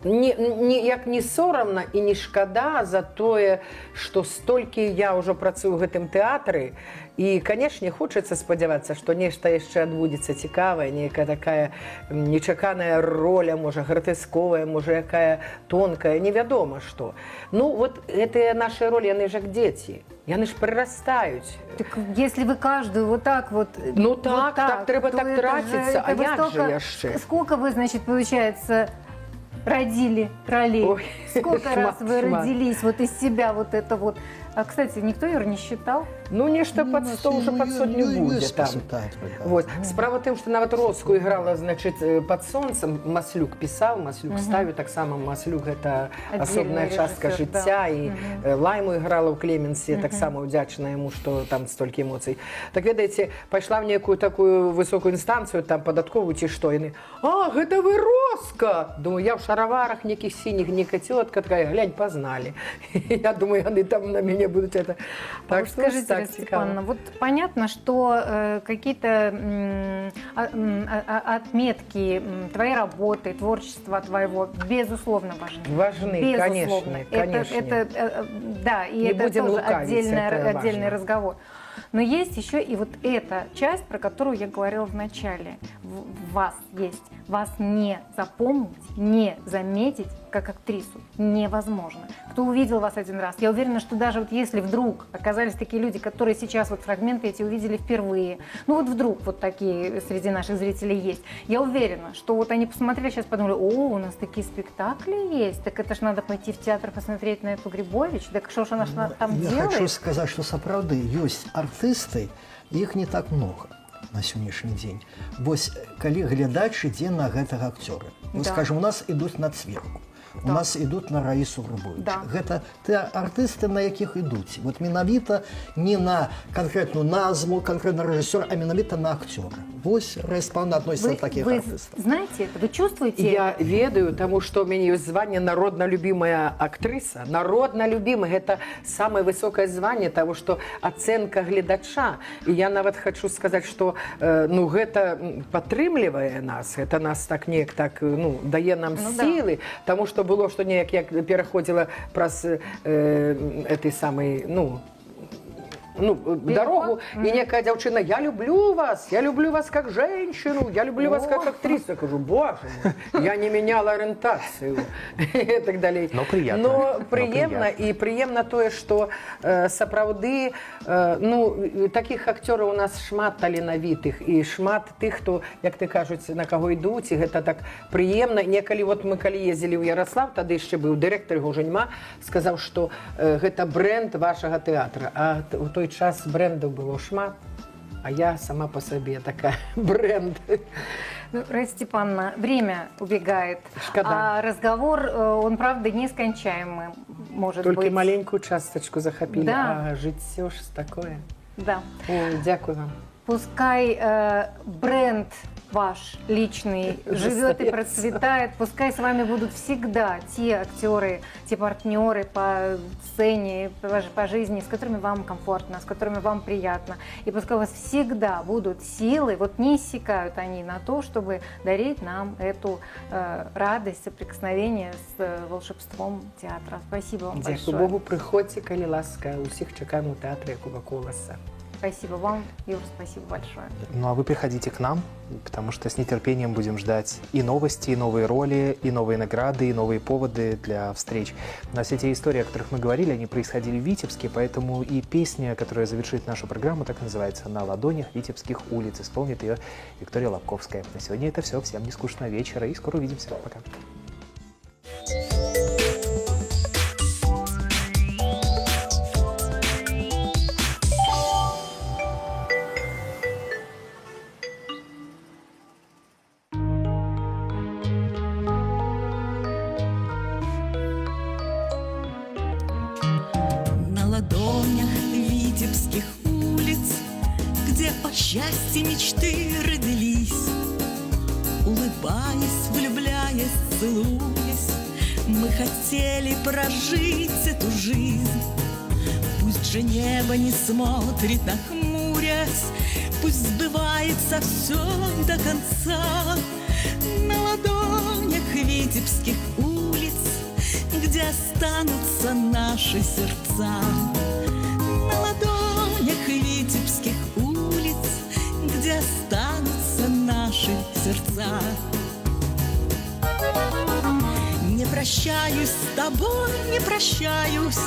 D: не, як не сорамна і не шкада за тое, што столькі я ўжо працую ў гэтым тэатры. І, канешне, хочацца спадзявацца, што нешта яшчэ адбудзецца цікавае, нейкая такая нечаканая роля, можа, гратэсковая, можа, якая тонкая, невядома што. Ну, вот гэтыя нашыя ролі, яны ж як дзеці, яны ж прырастаюць.
A: Так если вы каждую вот так вот...
D: Ну
A: вот
D: так, так, трэба
A: то
D: так
A: это же-
D: траціцца, а
A: это вы
D: як же
A: столько-
D: яшчэ?
A: Сколько вы, значит, получается, родили ролей?
D: Ой,
A: Сколько раз
D: шмат,
A: вы
D: шмат.
A: родились вот из себя вот это вот? А, кстати, никто, Юр, не считал?
D: Ну, нешта
E: Ну,
D: пад
E: у нас
D: 100 ўжо пад сотню будзе
E: ёсць
D: там.
E: спіс у тэатры, да.
D: Вот. Справа тым, што нават Роску іграла, значит, «Под солнцем», Маслюк пісаў, Маслюк ставіў, таксама Маслюк гэта
A: Отдельный
D: асобная частка
A: режиссер,
D: жыцця,
A: да.
D: і Лайму іграла ў «Клеменсе», таксама ўдзячна яму, што там столькі эмоцый. Так ведаеце, пайшла в некую такую высокую інстанцыю, там падатковую ці што, яны: «А, гэта вы Роска!» Думаю, я ў шараварах некіх сініх, некая цётка такая, глянь, пазналі. Я думаю, яны там на мяне будуць это.
A: А
D: Так
A: вот
D: што
A: скажите,
D: так
A: Раиса
D: цікава.
A: Степановна, вот понятно, что какие-то отметки твоей работы, творчества твоего, безусловно, важны.
D: Важны,
A: Безусловно.
D: конечно, конечно.
A: Это, да, и
D: Не
A: это
D: будем
A: тоже
D: лукавить, это
A: отдельный
D: важно.
A: разговор. Но есть еще и вот эта часть, про которую я говорила в начале. В вас есть. Вас не запомнить, не заметить как актрису невозможно. Кто увидел вас один раз, я уверена, что даже вот если вдруг оказались такие люди, которые сейчас вот фрагменты эти увидели впервые, ну вот вдруг вот такие среди наших зрителей есть, я уверена, что вот они посмотрели, сейчас подумали: о, у нас такие спектакли есть, так это ж надо пойти в театр посмотреть на эту Грибович, так что ж она ж там
E: Я
A: делает?
E: хочу сказаць, што сапраўды ёсць артысты, іх не так много на сённяшні дзень. Вось калі глядач ідзе на гэтага акцёра. Вот, скажем, у нас ідуць на Цверку. У нас ідуць на Раісу Грыбовіч. Гэта тыя артысты, на якіх ідуць. Вот менавіта не на канкрэтную назву, канкрэтна рэжысёр, а менавіта на акцёра. Вось Раіса Степановна адносіцца
A: Вы,
E: да такіх
A: вы
E: артыстаў.
A: знаете это, вы чувствуете
D: Я
A: это?
D: ведаю, таму што ў мяне ёсць званне народна любимая актрыса. Народна любимая — гэта самае высокае званне, таго што ацэнка гледача. І я нават хачу сказаць, што ну, гэта падтрымлівае нас, гэта нас так неяк так, ну, дае нам
A: Ну да.
D: сілы, таму што было, што неяк як пераходзіла праз этой самой, ну, дорогу, и некая дзяўчына: «Я люблю вас, я люблю вас как женщину, я люблю вас как актрису». Я кажу: «Боже мой, я не меняла ориентацию». И так далее.
B: Но приятно.
D: Но
B: Но
D: прыемна,
B: приятно.
D: і прыемна тое, што сапраўды, ну, такіх акцёраў у нас шмат таленавітых і шмат тых, хто, як ты кажуць, на каго ідуць, і гэта так прыемна. Некалі вот мы калі ездзілі ў Ярослав, тады яшчэ быў дырэктар, яго ўжо няма, сказаў, што гэта бренд вашага тэатра. А у той час брэндаў было шмат, а я сама по сабе такая бренд.
A: Ну, Раиса Степановна, время убегает.
D: Шкада.
A: А разговор, он, правда, нескончаемый, может
D: Толькі
A: быть.
D: маленькую частачку захапілі,
A: Да.
D: а жыццё ж такое.
A: Да.
D: Ой, дзякую вам.
A: Пускай бренд ваш личный живет и
D: Остается.
A: процветает. Пускай с вами будут всегда те актеры, те партнеры по сцене, по жизни, с которыми вам комфортно, с которыми вам приятно. И пускай у вас всегда будут силы, вот не иссякают они на то, чтобы дарить нам эту радость соприкосновения с волшебством театра. Спасибо вам
D: Дзякую
A: большое.
D: Богу, прыходзьце, калі ласка, усіх чакаем у тэатры Якуба Коласа.
A: Спасибо вам, Юр, спасибо большое.
B: Ну а вы приходите к нам, потому что с нетерпением будем ждать и новости, и новые роли, и новые награды, и новые поводы для встреч. Но все те истории, о которых мы говорили, они происходили в Витебске, поэтому и песня, которая завершит нашу программу, так и называется «На ладонях витебских улиц». Исполнит ее Виктория Лобковская. На сегодня это все. Всем нескучного вечера и скоро увидимся. Пока.
K: Счастье мечты родились, улыбаясь, влюбляясь, целуясь, мы хотели прожить эту жизнь. Пусть же небо не смотрит, нахмурясь, пусть сбывается все до конца. На ладонях витебских улиц, где останутся наши сердца. На ладонях витебских улиц, где останутся наши сердца. Не прощаюсь с тобой, не прощаюсь,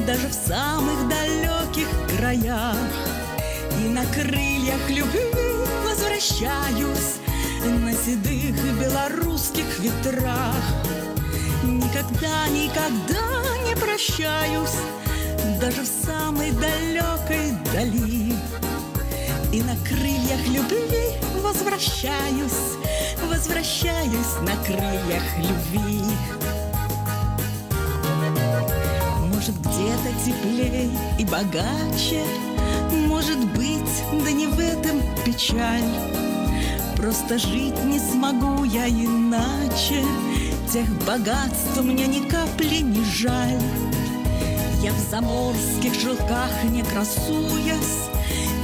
K: даже в самых далеких краях. И на крыльях любви возвращаюсь на седых белорусских ветрах. Никогда, никогда не прощаюсь, даже в самой далекой дали. И на крыльях любви возвращаюсь, возвращаюсь на крыльях любви. Может, где-то теплей и богаче, может быть, да не в этом печаль. Просто жить не смогу я иначе, тех богатств мне ни капли не жаль. Я в заморских шелках не красуясь,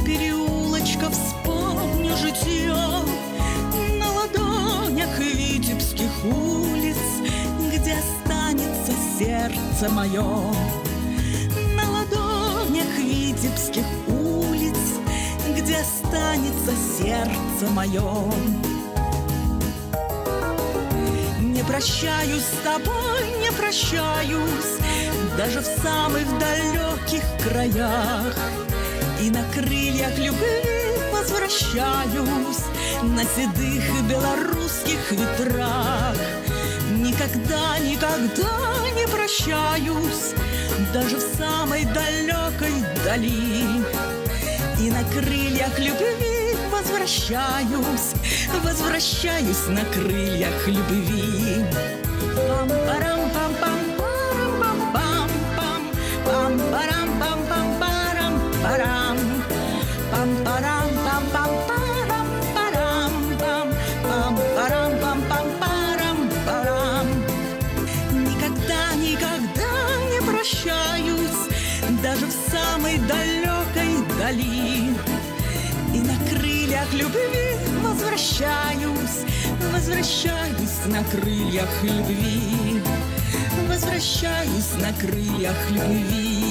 K: переулочка вспомню житье. На ладонях витебских улиц, где останется сердце мое. На ладонях витебских улиц, где останется сердце мое. Не прощаюсь с тобой, не прощаюсь, даже в самых далеких краях. И на крыльях любви возвращаюсь на седых белорусских ветрах. Никогда, никогда не прощаюсь, даже в самой далекой дали. И на крыльях любви возвращаюсь, возвращаюсь на крыльях любви. Пам-парам-пам-пам-парам-пам-пам, пам-парам-пам-пам-парам-парам, пам-парам-пам-пам-парам-парам-пам, пам-парам-пам-пам-парам-парам. Никогда, никогда не прощаюсь, даже в самой далекой дали. И на крыльях любви возвращаюсь, возвращаюсь на крыльях любви, возвращаюсь на крыльях любви.